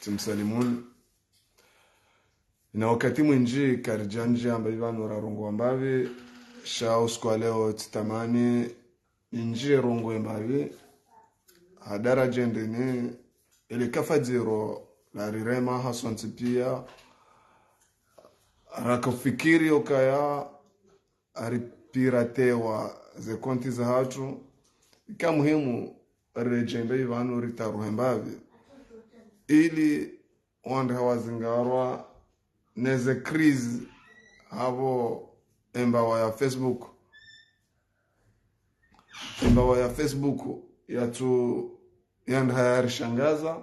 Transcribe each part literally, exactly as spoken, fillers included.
tsimsalimuni. Ina wakati mwindji karidjandji amba ipvanu rarongowa mbapvi, sha usiku wa leo tsitamani nindji rongowe mbapvi, ha daraja ndeni, ili kafadziro larirema hasontsi pia, rakafikiri okaya aripiratewa ze konti zahatru, ika muhimu ridjende ipvanu ritaruhe mbapvi, ili wandru hawazingarwa neze crise hapvo embawa ya Facebook. Embawa ya Facebook yatsu yandru hayarishangaza.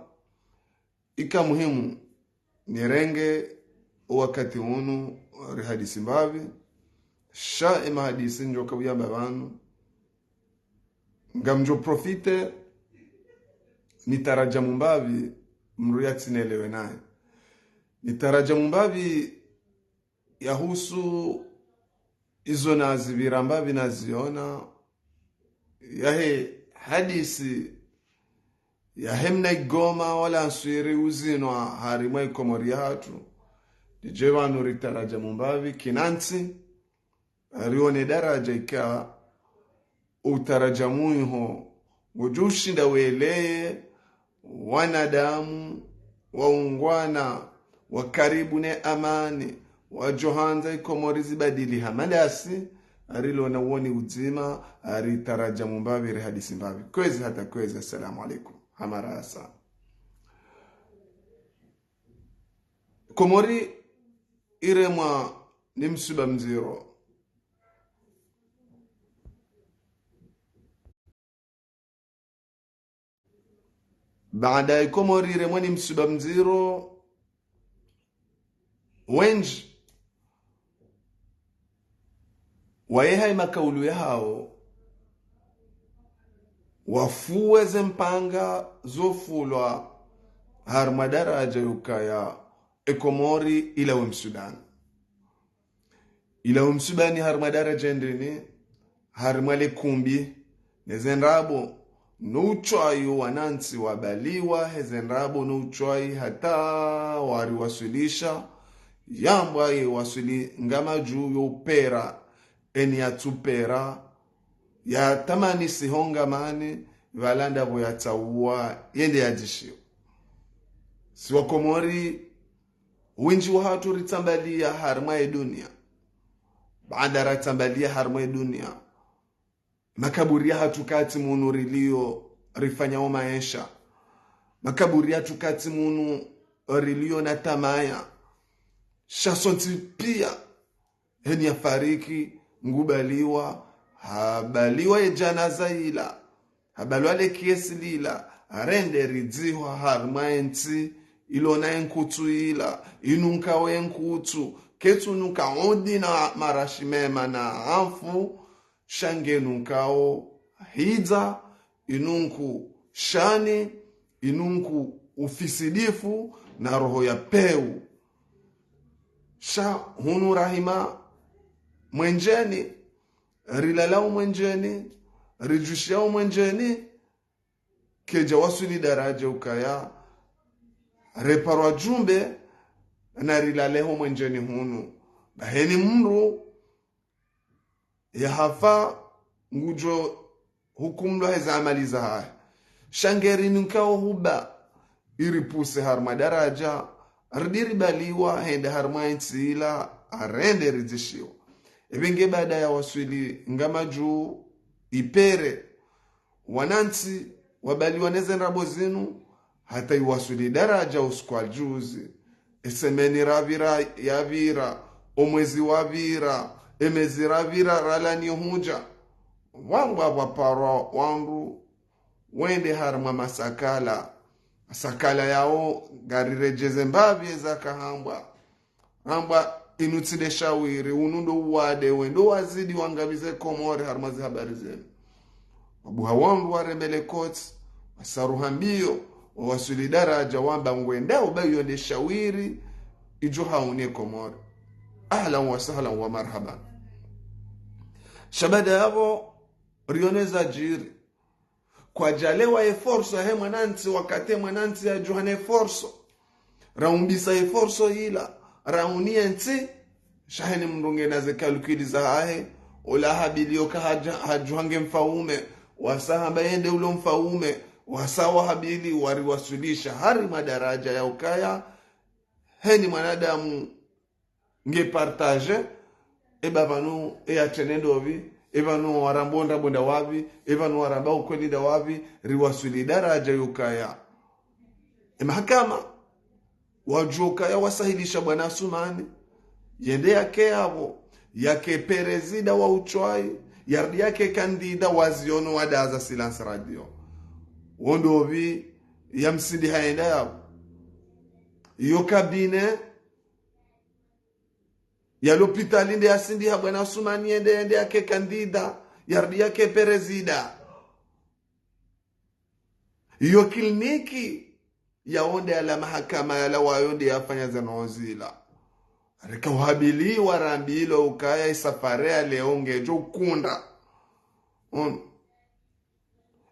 Ika muhimu nirenge wakati unu rihadisi mbapvi, sha emahadisi ndjo kauyamba pvanu. Ngamdjo profite nitarajamu mbapvi mdru yatsinelewe naye. Nitarajamu mbapvi yahusu izo nazipvira mbapvi naziona, yahe hadisi, yahe mna igoma wala nswiri uzinwa harimwa iKomori yahatru. Ndidje pvanu ritarajamu mbapvi kinantsi, rione daraja ika utarajamu iho ngudjo ushinda weleye wanadamu waungwana, wa karibu ne amani, wadjohandza iKomori zibadili hama ndasi. Arilona woni udzima, aritarajamu mbapvi, rihadisi mbapvi. Kwezi hata kwezi, assalamu alaikum. Hamarasa. Komori iremwa ni msiba mdziro. Baada iKomori iremwa ni msiba mdziro, wendji wayeha imakaulu yahawo, wafuwe ze mpanga zofulwa harimwa daraja yukaya eKomori ilawe Msudani. Ilawe Msudani harimwa daraja ndeni, harimwa lekumbi, neze ndrabo, no utswayi wanantsi wabaliwa, heze ndrabo no utswayi hata wariwaswilisha, yambwa ye waswili Ngamadju yo upera, eni yatsupera, yatamani sihongamani, pvala ndapvo yatsauwa, yende yadzishiwa. Si waKomori, wendji wahatru ritsambaliya harimwa ye dunia. Baada ratsambaliya harimwa ye dunia, makaburi yahatru katsi munu riliyo rifanyao maesha. Makaburi yahatru katsi munu riliyo na tamaya. Sha sontsi pia, heni yafariki, ngubaliwa, habaliwa ye djanaza ila, habaliwa le kiesi lila, rende ridzihwa harimwa entsi ilona enkutsu ila, inunkao enkutsu, ketsunuka odi na marashi mema na amfu, sha ngenunkao hidza, inunku shani, inunku ufisidifu na roho ya pewu. Sha hunu rahima mwenjeni, rilalao mwenjeni, ridjushiao mwenjeni, kedja waswili daraja ukaya reparwa djumbe na rilaleho mwenjeni hunu. Baheni mndru yahafa ngudjo hukumlwa heze amali zahahe. Sha ngeri ninkao huba iripuse harimwa daraja, ridi ribaliwa hende harimwa entsi ila, arende ridzishiwa. Ebe nge baada ya waswili Ngamadju ipere, wanantsi wabaliwa neze ndrabo zinu, hata iwaswili daraja usiku wa juzi. Esemeni rapvira yapvira, omwezi wapvira, emezi rapvira ralani hudja. Wangwa pvwaparwa wandru wende harimwa masakala. Masakala yao ngariredjeze mbapvi eza kahambwa. Hambwa inu tsi nde shawiri, unu ndo uwade wendo wazidi wangamize Komori harimwa zi habari zinu. Wabuha wandru waremele kotsi, wasaruha mbiyo, wawaswili daraja wamba ngwendao ba iyo nde shawiri idjo hauni Komori. Ahlan wa sahlan wa marhaban. Sha baada yapvo, rione zadjiri. Kwadjalewa ye forso he mwanantsi, wakati mwanantsi yadjuha ne forso. Raumbisa ye force yila, rauniye ntsi, sha heni mndru ngena ze calcul zahahe, ola habiliyo ka hadja, hadjuha nge mfaume, wasa hamba yende ulo mfaume, wasa wahabili wariwaswilisha harimwa daraja ya ukaya, heni mwanadamu nge partage, eba pvanu eya trende ndopvi, eba pvanu waramba ndrabo ndawapvi, eba pvanu waramba ukweli ndawapvi, riwaswili daraja ya ukaya. E mahakama, wadjuwa ukaya wasahilisha bwana Asumani, yende yake yapvo, yake prezida wa utswayi, yarudi yake kandida wa ziono wadaza silence radio. Wo ndopvi ya msindi hayenda yapvo. Iyo kabine ya lopitali nde yasindiha bwana Asumani yende, yende yake kandida, yarudi yake prezida. Iyo kliniki ya wonde yala mahakama yala wayo nde yafanya zanozi zila. Reka uhabiliwa rambilwa ukaya isafari ya leo ngedjo ukundra. Mm.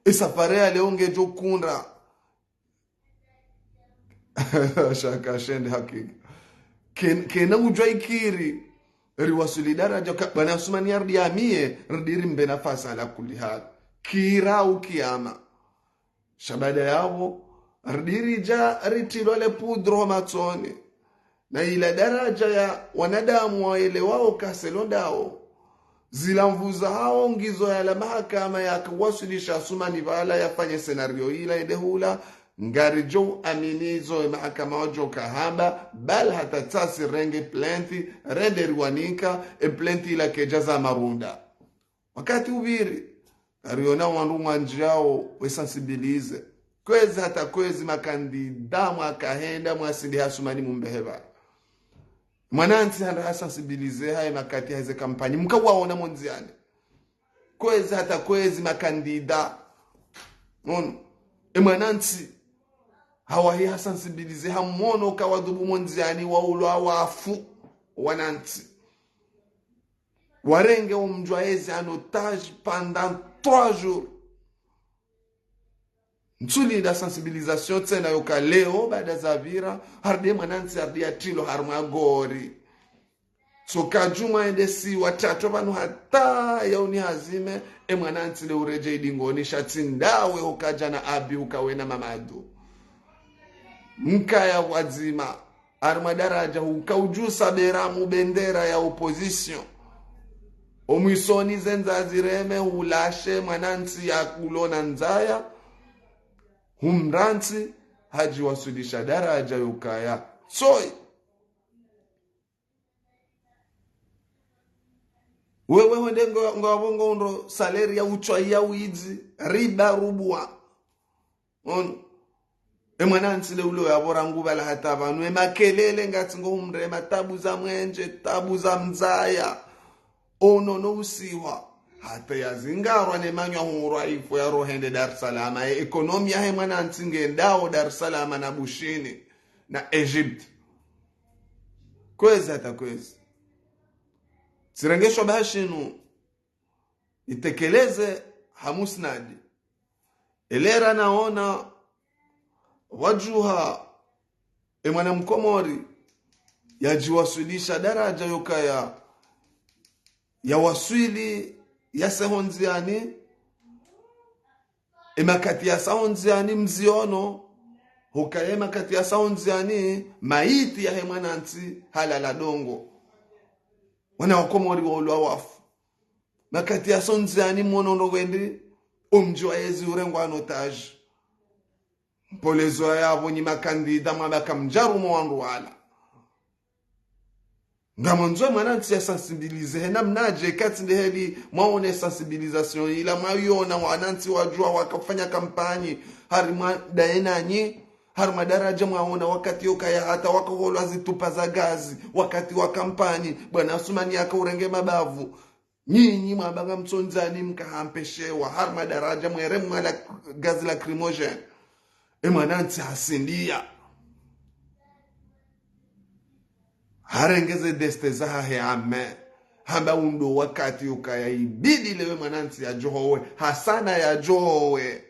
Isafari ya leo ngedjo ukundra. Shaka shende hakika. Ken-, kena udjwa ikiri. Riwaswili daraja ka-, bwana Asumani yarudi yamiye, rudi rimbe nafasi ala kulli hali. Kira ukiyama. Sha baada yapvo, rudi ridja ritrilwa le poudre ho matsoni. Na ila daraja ya wanadamu waelewao kaselo ndao. Zila nvuu zahawo ngizo yala mahakama yakawaswilisha Asumani pvala yafanye scénario ila yende hula, ngaridjo amini zo e mahakama wadjo kahamba, bal hata tsasi renge plainte, rende riwanika, e plainte ila kedja za marunda. Wakati upviri, kariona wandru ngwandjiao we sensibiliser. Kwezi hata kwezi makandida mwakahenda mwasindiha Asumani mumbehe pvala. Mwanantsi handa ha sensibiliser haye makati heze kampanyi. Mkawaona mondziani. Kwezi hata kwezi makandida. Nono. E mwanantsi hawahi ha sensibiliser hamono kawadhubu mondziani waulwa wafu wanantsi. Warenge omdjwa ezi en otage pendant trois jours. Ntsulinda sensibilisation tsena yoka leo, baada zapvira, harudi e mwanantsi harudi yatrilwa harimwa gori. So kadjumwa ende si watatu pvanu hata yauni hazime, e mwanantsi le uredjei dingoni sha tsi ndawe hukadja na Abi hukawena Mamadu. Mkaya pvwadzima. Harimwa daraja huka udjusa beramu bendera ya opposition. Omwisoni ze ndzaya zireme hulashe mwanantsi ya kulona ndzaya. Humrantsi hadjiwaswilisha daraja yokaya. Soi. Wewe hwende ngo, ngo apvo ngo undro salaire ya utswa ya widzi, riba rubwa. Ono. E mwanantsi le ulo yapvo rangu pvala hata pvanu, e makelele ngatsi ngo humrema, tabu za mwenje, tabu za mdzaya. Ono no usiwa. Hata yazingarwa ne manywa hurwa ifo ya rohende Dar es Salaam. E ekonomi yahe mwanantsi ngendao Dar es Salaam na Bushini, na Egypte. Kwezi hata kwezi. Tsirenge sho pvahashinu. Nitekeleze ha musnadi. Elera naona wadjuha e mwana mkomori yadjiwaswilisha daraja yokaya yawaswili yase hondziani, e makati yasa hondziani mziono, hukaya e makati yasa hondziani, maiti yahe mwanantsi halala dongo. Wana wakomori waulwa wafu. Makati yasa hondziani mwono ndo kwendi, omdji wa yezi urengwa en otage. Mpolezwa yapvo nyi makandida mwabaka mdjarumo wandru wala. Ngamwandzo e mwanantsi ya sensibiliser, hena mnadje katsi ndeheli mwaone sensibilisation ila mwaiona wanantsi wadjuwa wakafanya kampanyi, harimwa daenanyi, harimwa daraja mwaona wakati yokaya hata wakaholwa zitupa za gazi, wakati wa kampanyi, bwana Asumani yaka urenge mabavu. Nyinyi mwabanga mtsondzani mkahampeshewa, harimwa daraja mwere mwala gazi lacrymogène. E mwanantsi hasindia. Harenge ze deste zahahe ame. Hamba undo wakati ukaya ibidi lewe mwanantsi yadjohowe. Hasana yadjohowe.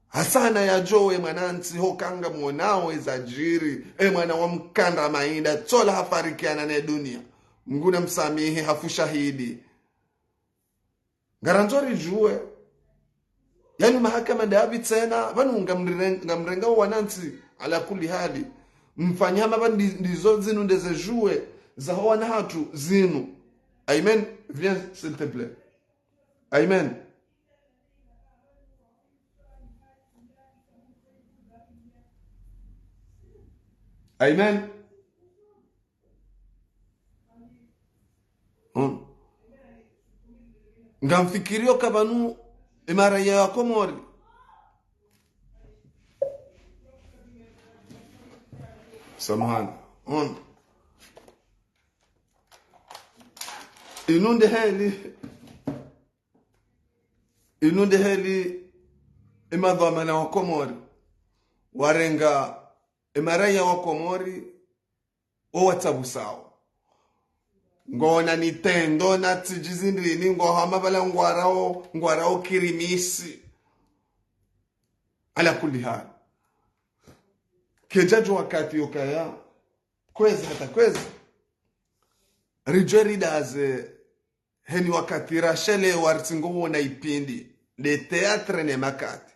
Hasana yadjo we mwanantsi, hoka ngamwonao ezadjiri, e mwana wa mkandra Maida, tsola hafarikiana ne dunia. Mngu namsamihi, hafu shahidi. Ngarandzo ridjuwe. Yanu mahakama ndapvi tsena, pvanu ngamriren-, ngamrenga wanantsi, ala kulli hali. Mfanye hama pvanu ndi-, ndizo zinu ndeze djuwe, zaho wana hatru zinu. Amen. Viens, s'il te plaît. Amen. Amen. Hmm. Ngamfikirio ka pvanu emaraya ya Komori. Samahani. Hmm. Inu nde heli, inu nde heli emadhwamana wa Komori. Warenga emaraya wa Komori, o watsapvusao. Ngona ni tendo na tsidjizi ndrini, ngo hama pvala ngwarao, ngwarao kirimisi. Ala kulli hali. Kedjadjo wakati yokaya. Kwezi hata kwezi. Ridjwe ridaze heni wakati rashelewa ritsingo wona ipindi. Nde théâtre ne makati.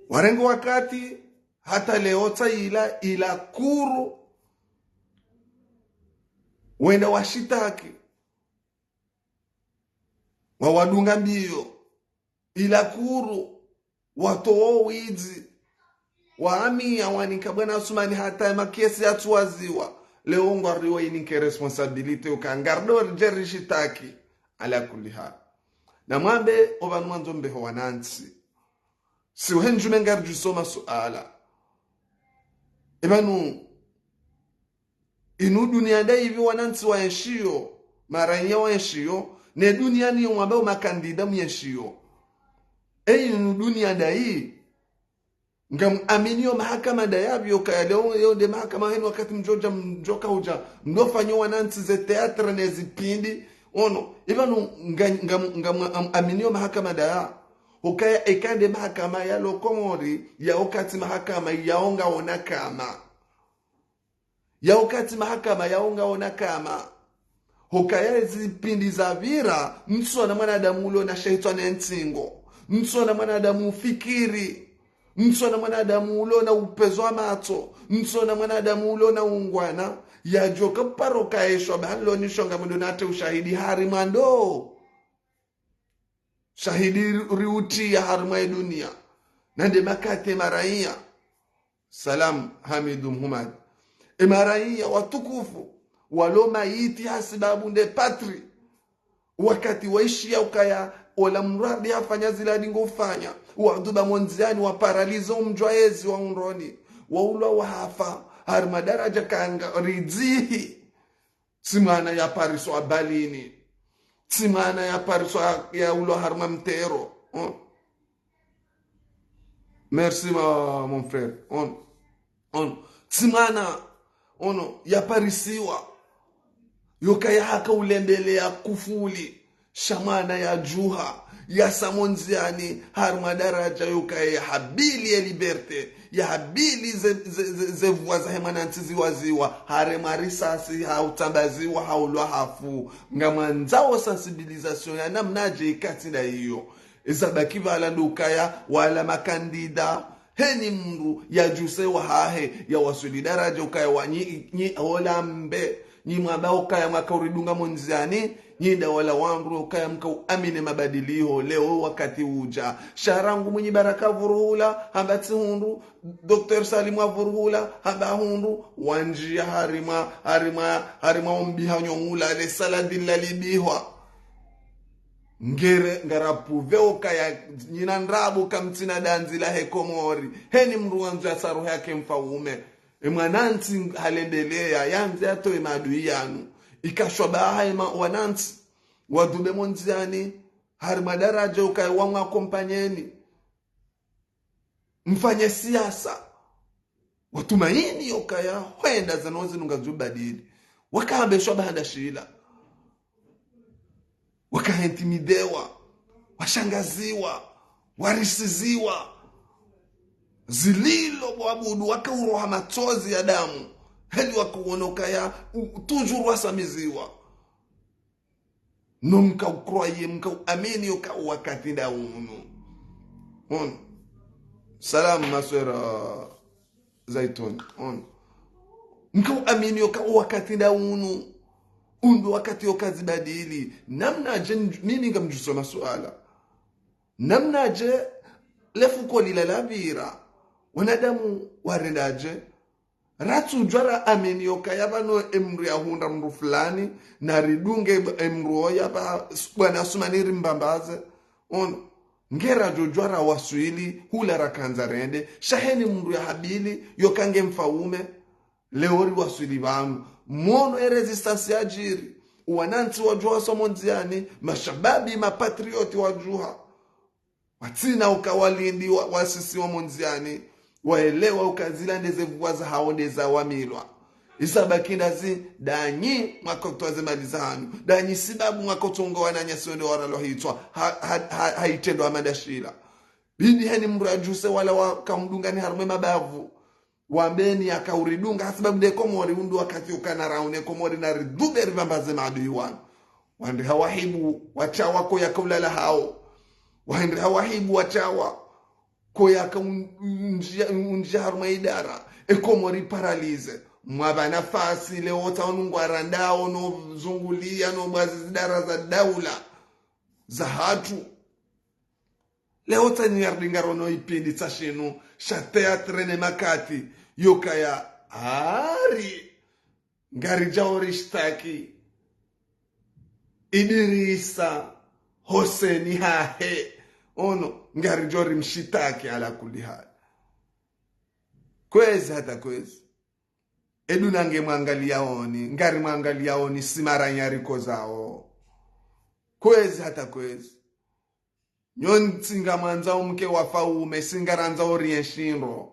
Warenga wakati, hata leo tsa ila, ila kuru, wenda washitaki, wawadunga mbio, ila kuru, watowo widzi, waamiya wanika bwana Asumani hata emakesi yatsuwaziwa, leo ngwariwo inike responsabilité uka ngarido ridje rishitaki, ala kulli hali. Namwambe, opvanu mwandzo mbeho wanantsi. Si uhenjume ngaridjusoma suala. Epvanu, inu dunia ndayipvi wanantsi waenshiyo, maraya waenshiyo, ne dunia niyo mwamba o makandida muenshiyo. E inu dunia ndayi, ngamuaminiyo mahakama ndayapvi yokaya leo, yo nde mahakama heni wakati mdjodja, mdjoka udja, mdofanyo wanantsi ze théâtre ne zipindi, ono, epvanu nga, nga, ngamuaminiyo mahakama ndaya. Hokaya eka nde mahakama ya lo Komori, ya wakati mahakama, ya onga ona kama. Ya wakati mahakama, ya onga ona kama. Hokaya ezipindi zapvira, mtsona mwanadamu ulo na shehitswa ne ntsingo. Mtsona mwanadamu ufikiri. Mtsona mwanadamu ulo na upvezo wa matso. Mtsona mwanadamu ulo na ungwana. Yadjoka paro kaeshwa, ba lo nishonga mdo nate ushahidi harimwa ndo. Shahidi ri-, riutiya harimwa edunia. Na nde makati emaraya. Salam Hamidu Muhammad. Emaraya watukufu, walo mayiti hasibabu nde patrie. Wakati waishiya ukaya, ola mradi hafanya zila ndingo ufanya. Wadhuba mondziani waparaliza omdjwa ezi wa undroni. Waulwa wahafa, harimwa daradja kanga ridzihi. Tsi mwana yapariswa balini. Tsi mwana yapariswa ya, yaulwa harimwa mtero. Hmm? Merci, ma, mon frère. On, on. Tsi mwana, ono, yaparisiwa. Yokaya haka ulembele ya kufuli. Sha mwana yadjuha, yasa mondziani, harimwa daradja yokaya yahabili ye liberté, yahabili ze, ze, ze, ze voix zahe mwanantsi ziwaziwa, haremwa risasi, hautambaziwa, haulwa hafu. Ngamwandzao sensibilisation ya namnadje ikatsi nda iyo. Ezabaki pvala ndo ukaya, wala makandida, heni mndru yadjuse wahahe, yawaswili daradja ukaya wa nyi, nyi, hola mbe, nyi mwamba ukaya mwaka uridunga mondziani, nyi nda wala wandru ukaya mka uamine mabadiliho, leo wakati udja. Sha rangu Mwinyi Baraka vuruhula, hamba tsi hundru, Docteur Salim wa vuruhula, hamba hundru, wandjiya harimwa, harimwa, harimwa ombiha nyongula, le saladin lalibihwa. Ngere, ngarapvuve okaya nyina ndrabo kamtsina dandzi lahe Komori. Heni mndru wandzo yasa roho yake mfaume. Emwanantsi halendeleya, yandze yatowe maadui yanu. Ikashwa baha ema wanantsi. Wadhube mondziani, harimwa daradja ukaya wamwa kompanyeni. Mfanye siasa. Watumaini yokaya, hwenda zanozi nunga zubadili. Wakahambeshwa bahanda shila. Wakaintimidewa. Washangaziwa. Warisiziwa. Zililo bo Abudu, wakauroha matsozi ya damu. Heli wakauona ukaya, u-, toujours wasamiziwa. No mkaucroire, mkauamini uka wakati nda unu. Ono. Salam, ma sœur Zaitun. Ono. Mkauamini uka wakati nda unu. Unu wakati uka zibadili. Namnadje nj-, mimi ngamdjuso masuala. Namnadje lefuko lila lapvira. Wanadamu warendadje. Ratsudjwa raamini ukaya pvanu emdru yahundra mdru fulani, naridunge emdru oya pva bwana Asumani rimbambaze. Ono, ngeradjodjwa rawaswili, hula rakandza rende, sha heni mdru yahabili, yoka nge mfaume, leo riwaswili pvanu. Mono e résistance yadjiri, wanantsi wadjuha wasomo ndziani, mashababi, mapatriote wadjuha. Watsina uka walindi wa, wasisiwa mo ndziani, waelewa uka zila ndeze vuwa zahao ndeza wamilwa. Isabaki ndazi, ndanyi mwakotwa ze mali zahanyu, ndanyi sibabu mwakotonga wananyasi wende waralwa hitswa, ha, ha, ha, ha itrendwa madashila. Bidi heni mdru yadjuse wala wakamdungani harumwa mabavu. Wambeni yakauridunga, hasibabu nde Komori unu wakati ukana raune Komori naridube ripvambaze maadui wanu. Wandri hawahibu, watshawa ko yakaulala hao. Wandri hawahibu, watshawa ko yaka un-, undjia, undjia harumwa idara. E Komori paralysé. Mwapva nafasi, leo tsaunu ngwarandao, no zungulia, no bwazi zidara za daula. Zahatru. Leo tsanyi yaridinga rono ipindi tsa shinu, sha théâtre ne makati, yokaya hari, ngaridjao rishtaki, Idirisa, Hoseni hahe, ono, ngaridjo rimshitaki ala kulli hali. Kwezi hata kwezi. Eduna nge mwangaliyaoni, ngari mwangaliyaoni, si maranya rikozao. Kwezi hata kwezi. Nyontsi ngamwandzao mke wafaume, si ngarandzao rienshi ndro.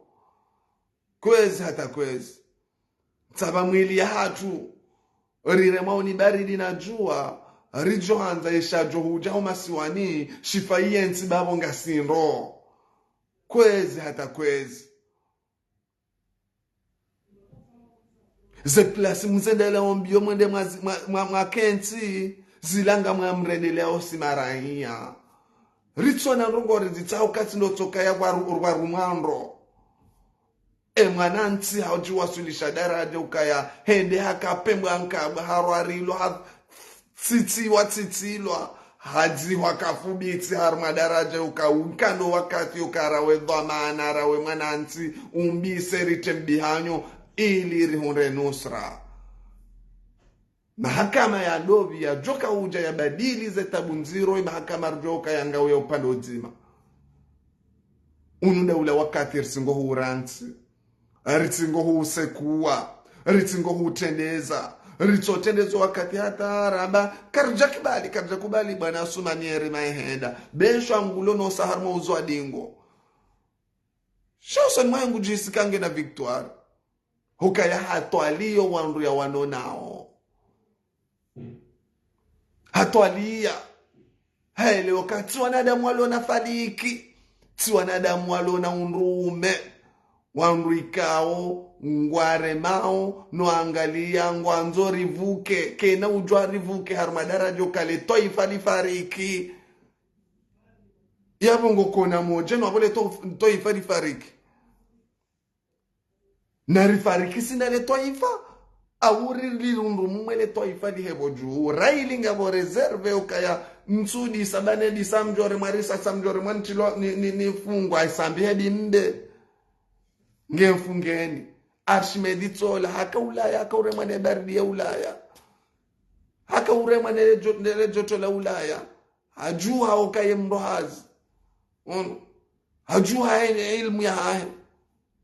Kwezi hata kwezi. Ntsapva mwili yahatru, riremwa uni baridi na djuwa, ridjohandza ishadjo hudja ho masiwani, shifa yentsi bapvo ngasi ndro. Kwezi hata kwezi. Ze place mzendela ombiyo mwende mwa, mwa, mwa, mwakentsi, zila ngamwamrendelea osi maranya. Ritsona ndrongo rizitsaho katsi ndo tsokaya kwa ru-, kwa rumwandro. E mwanantsi haudjiwaswilisha daraja ukaya, hende hakapembwa nkabwa, harwarilwa, ha-, tsitsiwa, tsitsilwa, hadzihwa kafubitsi harumwa daraja uka unkando wakati uka rawe dhwamana, rawe mwanantsi, umbise ritembihanyo, ili rihundre nusra. Mahakama ya ndopvi yadjoka udja yabadili ze tabu ndziro, i mahakama ridjoka yangauya upande udzima. Unu nda ula wakati ritsingo huurantsi. Ritsingo huusekuwa, ritsingo huutrendeza, ritsotrendeza wakati hata ramba, karidjakubali, karidjakubali bwana Asumani eri maihenda. Beshwa ngulo no saharumwa uzwa dingo. Sha usoni mwahe ngudjihisi kange na victoire. Hukaya hatwaliyo wandru yawanonao. Hatwaliya. Haelewa ka tsi wanadamu walona faliki. Tsi wanadamu walona undrume. Wandru ikao, ngwaremao, no angaliya, ngwandzo rivuke. Kena udjwa rivuke, harumwa daraja uka le twaifa lifariki. Yapvo ngokona modje, no apvo le twa-, twaifa lifariki. Narifariki sina le twaifa, au ri-, lirundru mumwe le twaifa lihepvo dju. Raili ngapvo réserve ukaya ntsudi sabane di samdjore mwari sa samdjore mwantsilo ni, ni, ni fungwa isambi hedi mbe. Nge mfungeni. Archimedi tsola, haka Ulaya, haka uremwa ne baridi ya Ulaya. Haka uremwa ne djo-, ne le djoto la Ulaya. Hadjuha ukaye mdru hazi. Ono. Hadjuha hene ilmu yahahe.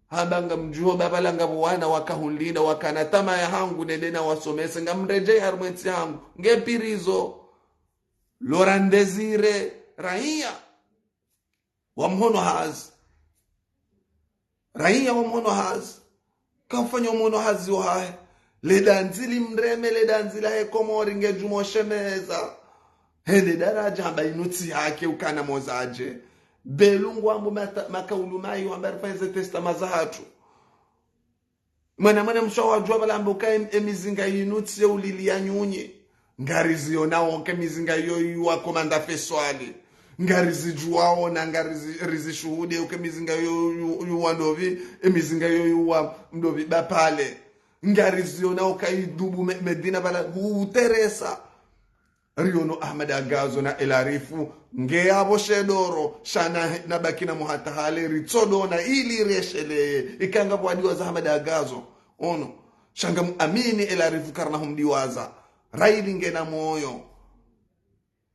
Hamba ngamdjuho bapvala ngapvo wana wakahundrina wakana tama yahangu nende nawasomese ngamredjei harumwa entsi yahangu. Nge pirizo. Laurent Désiré, raiya wa mhono hazi. Raiya wa mhono hazi. Kamfanya mhono hazi wahahe. Le dandzi limreme, le dandzi lahe Komori ngedjumo shemeza. Hende daraja hamba inu tsi haki ukana mozadje. Belu ngwambo mata- makaulu mayi wamba rifanye ze testament zahatru. Mwana mwana mswa wadjuwa pvala amba uka em- emizinga yinu tsi ye ulili ya nyunyi. Ngariziyonao uka emizinga yo yuwa komanda Feswali. Ngarizidjuwao na ngarizi- rizishuhude uka emizinga yo yu- yuwa ndopvi, emizinga yo yuwa ndopvi bapvale. Ngariziyonao uka idubu me- Medina pvala huteresa. Riyono Ahmada Gazo na Elarifu, nge yapvo she doro, sha na- nabaki na muhatahale, ritsodona ili resheleye. Ika ngapvo wadiwaza Ahmada Gazo. Ono, sha ngamuamini Elarifu karina humdiwaza. Raili ngena moyo.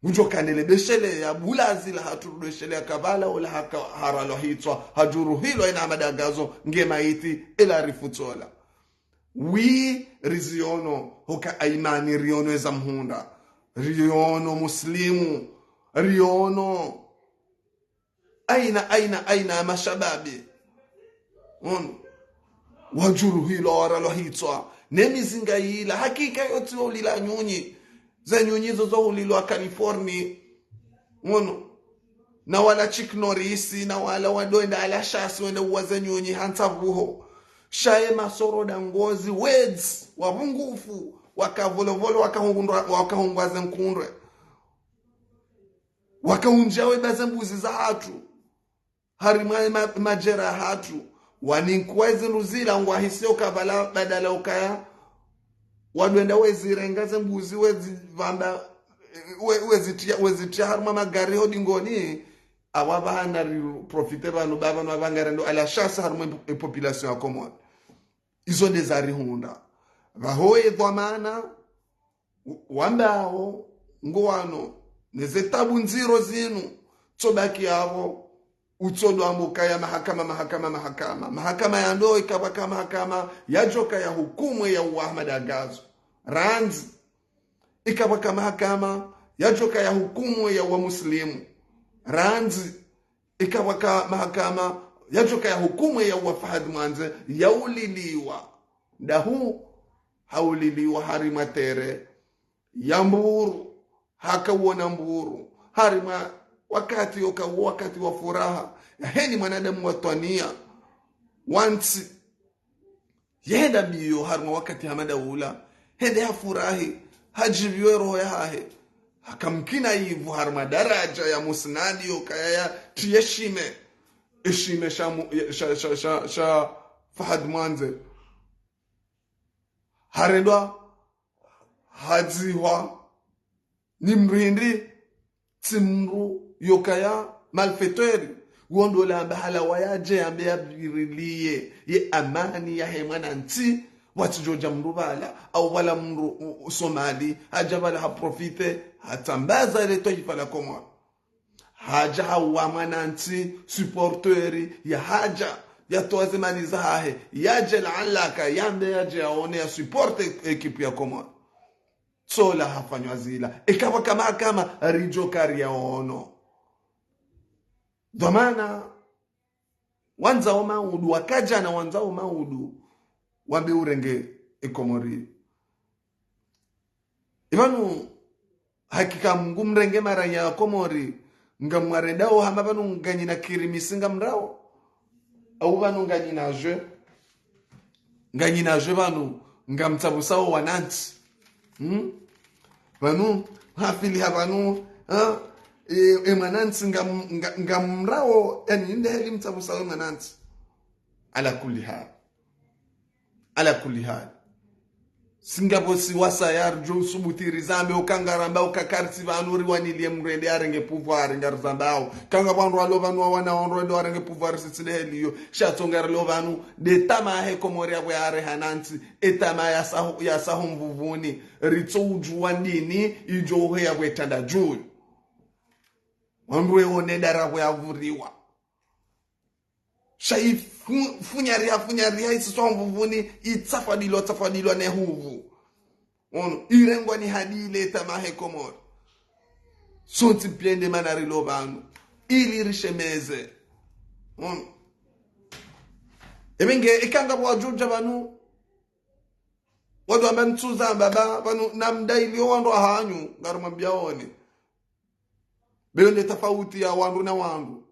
Ngudjo kandele besheleya, bulazi lahatru rudwesheleya kapvala ola haka haralwa hitswa, hadjuruhilwa ina Ahmada Gazo, nge maiti, Elarifu tsola. Wi riziyono, hoka Aimani riyono eza mhundra. Riyono Muslimu. Riyono aina, aina, aina ya mashababi. Ono. Wadjuruhilwa, waralwa hitswa. Ne mizinga yila. Hakika yotsi wa ulila nyunyi. Ze nyunyi zo zo ulilwa California. Ono. Na wala Chuck Norris, na wala wadwenda ala shasi wende uwa ze nyunyi hantsa pvuho. Sha ye masoro da ngozi, wedzi, wapvungufu, wakavolovolo, wakahungundwa- wakahungwa ze nkundre. Wakaundja weba ze mbuzi zahatru. Harimwa ye ma- majera yahatru. Waninkuwa ezindru zila ngwahisio kapvala badala ukaya. Wadwenda wezirenga ze mbuzi wezipvamba, we- wezitia, wezitia harimwa magari ho dingoni. Awa pvahana ri profite pvanu, ba pvanu apvangare ndo ala shasi harimwa e population ya Komori. Izo nde zarihundra. Pvaho ye dhwamana, wambao, ngwano, neze tabu ndziro zinu, tsobaki yapvo, utsodwa mbo kaya mahakama, mahakama, mahakama. Mahakama ya ndo ikapvaka mahakama, yadjoka ya hukumu ya uwa Ahmada Gazo. Randzi, ikapvaka mahakama, yadjoka ya hukumu ya uwa Muslimu. Randzi, ikapvaka mahakama, yadjoka ya hukumu ya uwa Fahad Mwandze, ya uliliwa. Dahu, hauliliwa harimwa tere ya mburu, haka uona mburu, harimwa wakati yoka uwo wakati wa furaha, yaheni mwanadamu wa twania, wantsi, yenda mbiyo harimwa wakati hama nda ula, hende hafurahi, hadjiviwe roho yahahe, hakamkina ivu harimwa daraja ya musnadi yokaya ya tiye shime, eshime sha, mu- sha, sha, sha, sha Fahad Mwandze. Harendwa, hadzihwa, ni mrindi, tsi mndru yokaya malfaiteur, wondo lamba hala wayadje yambe yabiriliye ye amani yahe mwanantsi, watsidjodja mndru pvala, au pvala mndru u- u- Somali, hadja pvala haprofite, hatsambaza le twaifa la Komori. Hadja hauwa mwanantsi, supporteur, yahadja, yatowa ze mali zahahe, yadje la alaka, yambe yadje yaone ya supporte ekipu ya Komori. Tsola hafanywa zila. Ikapvaka mahakama, ridjo kari yaono. Dhwamana, wandzao maudu, wakadjana wandzao maudu, wambe urenge e Komori. Ipvanu, hakika Mngu mrenge maranya ya Komori, ngamwarendao hama pvanu nganyina kirimisi ngamrao, au pvanu nganyina jeu, nganyina jeu pvanu ngamtsapvusao wanantsi. Hmm? Pvanu, hafili ha pvanu, ha? E, e mwanantsi ngam- nga- ngamrao, yani, inde heli mtsapvusao e mwanantsi. Ala kulli hal. Ala kulli hal. Singapvo si wasa yardjo usubuti rizambe, uka ngaramba, uka kartsi pvanu riwaniliye mndru ende arenge pouvoir, ngarizambao. Kanga pvandru walo pvanu wawana wandru ende warenge pouvoir sitsine heliyo. Sha tso ngarilo pvanu, de tama he Komori yapvo yare hanantsi, e tama ya sahu, ya sahu mvuvuni. Ritso udjuwa ndini, idjo uhe yapvo etanda djuu. Wandru eone dara pvo yavuriwa. Sha ifu- funyariha, funyariha, isiswa mvuvuni, itsafadilwa, tsafadilwa ne huvu. Ono, irengwa ni hadile tama he Komori. Sontsi pia nde mana rilo pvanu. Ili rishemeze. Ono. Ebe nge, ikanga pvo wadjudja pvanu. Wadjo amba ntsu zamba ba, pvanu, namdailiyo wandru wahanyu, ngarumwambiaoni. Beyo nde tafauti ya wandru na wandru.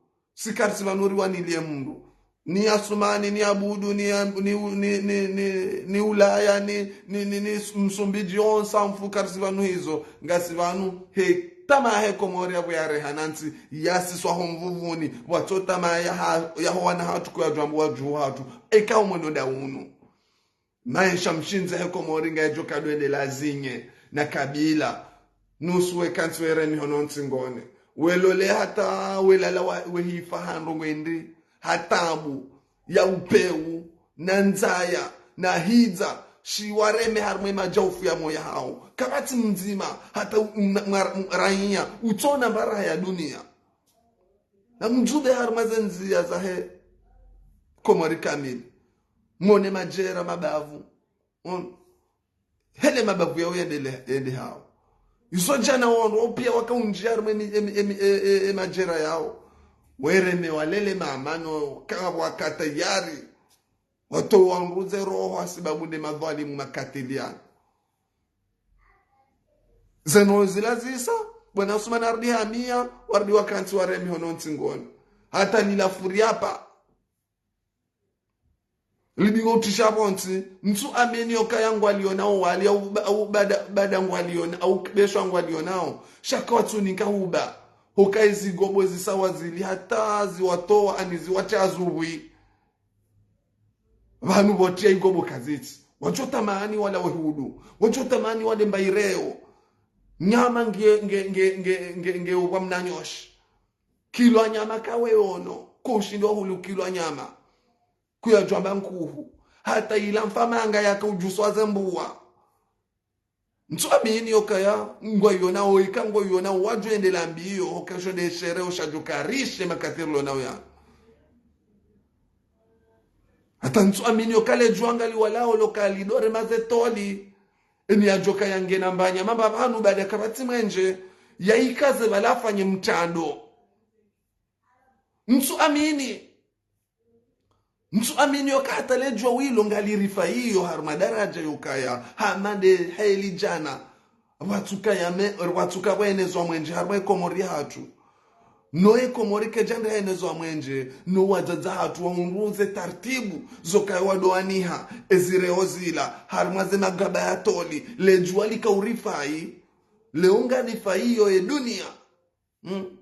Si karisi pvanu riwanilie mndru. Ni Asumani, ni Abudu, ni, ni, ni, ni, ni, ni Ulaya, ni, ni, ni, ni Msumbiji, onsa mfu karisi pvanu hizo. Ngasi pvanu he tamaa he Komori yapvo yareha na ntsi, yasiswa ho mvuvuni, pvwatso tamaa ya ha-, ya ho wana hatru kuyadjwambu wadjuhu hatru. Eka umweno nda unu. Maesha mshindze he Komori ngayidjo kadwende lazinye na kabila. Nusu weka ntsi were mihono ntsingoni. Welole hata welala wa-, wehifa ha ndrongoo indri, ha tabu, ya upeu, na ndzaya, na hidza, shi wareme harumwa madjaufu ya moya hawo. Kapvatsi mdzima, hata u-, mna-, mwa-, m-, raiya, utsona mbaraha ya dunia. Na mdjube harumwa ze ndziya zahe Komori kamili. Mone madjera mabavu. On. Hele mabavu yawo yendele, yende hawo. Izo djana wandru, wawo piya wakaundjia harumwa emi, emi, emi, e, e, e, madjera yawo. Wereme walele mama no, kawa wakatayari. Watowa wandru ze roho hasibabu nde madhwalimu makatili yanu. Zeno zila zisa, bwana Usumani harudi hamia, warudi wakantsi wareme hono ntsingoni. Hata lila furi hapva. Libingo utisha pvontsi, ntsu amini yokaya ngwalionao wali, au ba-, au bada, bada ngwaliona, au kibeshwa ngwalionao, sha kwatsunika huba. Hoka izi gobo zisawa zili hata ziwatowa ani ziwatia zubwi. Pvanu pvotia igobo kazitsi. Wadjo tamani wala wehudu. Wadjo tamani wale mbaireo. Nyama nge, nge, nge, nge, nge, nge upva mnanyoshi. Kilo ya nyama kawe ono. Kushindwa hulu kilo ya nyama. Kuyadjwamba nkuhu. Hata ila mfa manga yaka udjuswa ze mbuwa. Ntsu amini yokaya, ngwayonao, ika ngwayonao, wadjo endela mbiyo, hoka sho nde shere, osha djo karishe makatiri lonao ya. Hata ntsu amini yoka le djuwa ngali walao, loka lidore maze toli. Eni yadjoka yangena mbanya, mamba pvanu bada kapvatsi mwenje, yaikaze pvala afanye mtrando. Ntsu amini. Ntsu amini yoka hata le djuwa wilo ngalirifa iyo harumwa daraja yokaya, hama nde heli djana. Pvwatsuka yame, pvwatsuka pvwa enezwa mwenje harumwa e Komori hatru. No e Komori kedja nde henezwa mwenje, no wadzadze hatru wahundru ze tartibu, zokaya wadoaniha, ezireo zila, harumwa ze magaba ya toli, le djuwa lika urifai, leo ngalifai iyo e dunia. Hmm.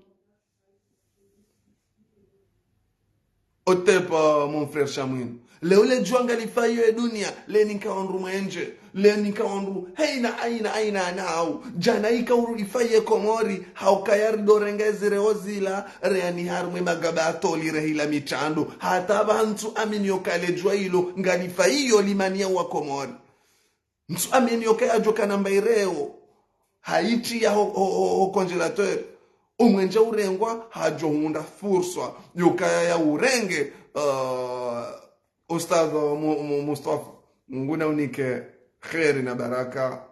Otepa, mon frère Shamwino. Leo le djuwa ngalifai iyo e dunia, le nika wandru mwenje, le nika wandru, heina, aina, aina, ana hau. Djana ika uru ifai e Komori, haukaya ridorenga ezireo zila, reani harumwa e magaba ya toli rehila mitrando. Hata pvanu ntsu amini yoka le djuwa ilo, ngalifai iyo limania wa Komori. Ntsu amini yoka yadjoka na mbaireo. Haiti ya ho, ho, ho, ho congélateur. Omwenje urengwa, hadjo hundra furswa. Yokaya ya urenge, uh, Ustadh Mu-, Mu-, Mustafa. Mungu na unike kheri na baraka.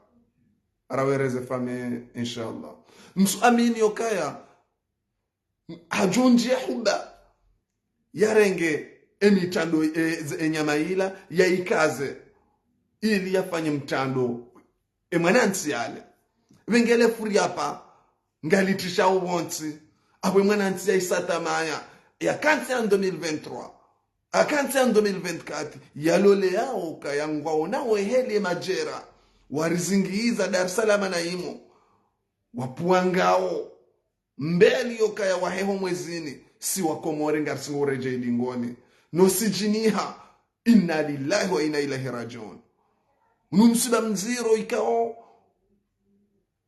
Arawereze famille, inshallah. Ntsu amini yokaya hadjundjia huba, yarenge emitrando, e, ze, enyama ila, yaikaze, ili yafanye mtrando, e mwanantsi yale. Pvengele furi hapva, ngalitrisha upvontsi, apvo e mwanantsi yaisa tamaya, yakantsi en deux mille vingt-trois, akantsi en deux mille vingt-quatre, yaloleao kaya ngwaonao eheli e madjera, warizingiza Dar es Salaam na imo, wapvwangao, mbeli yokaya waheho mwezini, si wa Komori ngarisi ngoredjei dingoni. No sijiniha, inna lillahi wa inna ilaihi rajiun. Unu msiba mdziro ikao,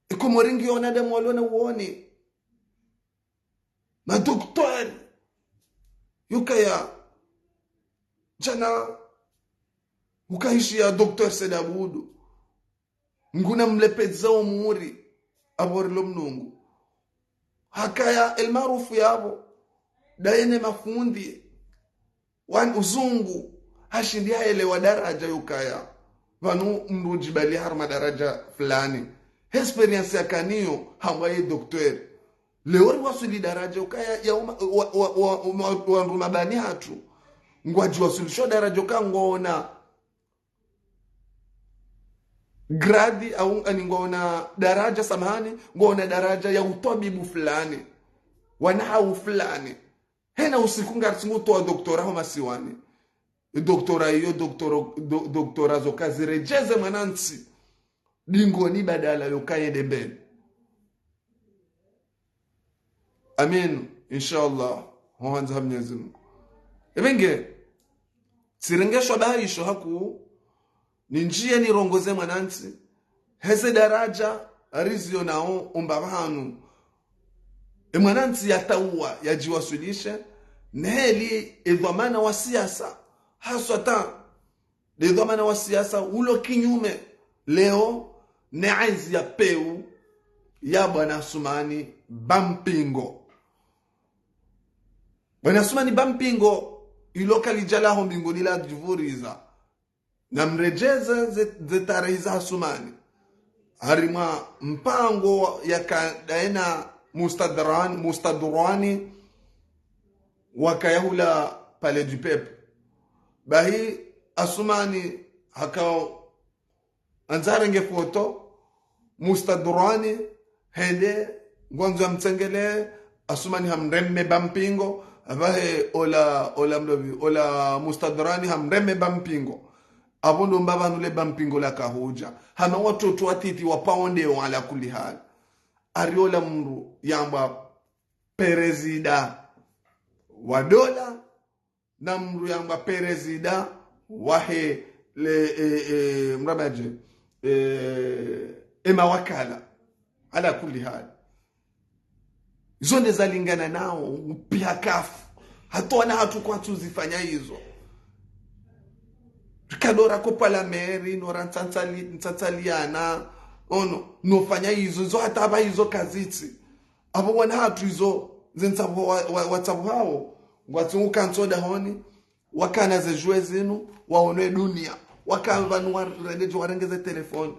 e Komori ngiyo wanadamu walona uoni. Madoktori, yokaya, djana, ukaishiya Docteur Said Abdou. Nguna mlepedza omuri, apvo rilo mnungu. Hakaya El Maarouf yapvo, daye ne mafundi, wan uzungu, hashindi haelewa daraja yokaya. Pvanu mndru udjibali harumwa daraja fulani. Expérience yakanayo, hambwa ye docteur. Leo riwaswili daraja yokaya, ya uma, wa, wa, wa, wa, wandru mabani hatru. Ngwadjiwaswilisho daraja yoka ngona gradi au, ani ngwaona daraja, samahani, ngwaona daraja ya utwabibu fulani. Wana hau fulani. Hena usiku ngaritsingo towa doktora ho masiwani. Doktora iyo, doktora, do, doktora zo kaziredjeze mwanantsi dingoni badala yoka yende mbeli. Amin, inshallah, ho handza ha Mnyezi Mungu. Ebe nge, tsirenge shwabaha isho haku, nindjiye nirongoze mwanantsi, heze daraja, rizio nao, umba pvanu. E mwanantsi yatauwa, yadjiwaswilishe, neheli, e dhwamana wa siasa, haswa ta, de dhwamana wa siasa, ulo kinyume, leo, ne ezi ya peu, ya bwana Asumani, Bampingo. Bwana Asumani Bampingo, ilo kalidjalaho mbinguni ladjivuriza. Namredjeze ze, ze tarehi za Asumani. Harimwa mpango yaka daena Mustadran, Mustadurani, wakaya hula Palais du Peuple. Bahi Asumani hakao andza harenge foto, Mustadurani, hende, ngwandzo yamtsengele, Asumani hamreme Bampingo, apvahe ola, ola mlovi, ola Mustadurani hamreme Bampingo. Apvo ndo mba pvanu le Bampingo laka hudja. Hama watoto watiti wa paonde wa ala kulli hali. Ari ola mndru yambwa perezida wa dola, na mndru yangwa perezida wahe le, e, e, mrabadje, e, e mawakala, ala kulli hali. Izo nde zalingana nao, upiha kafu. Hata wana hatru kwatsu zifanya izo. Rikadora kopa la meri, nora ntsantsali-, ntsantsaliana, ono, nofanya izo, izo hata apva izo kazitsi. Apvo wana hatru izo, ze ntsabuha wa, wa, watsabuhao, ngwatsungu kantsi dahoni, wakana ze djuwe zinu, waone dunia, waka pvanu wa-, rendeje warenge ze telefoni.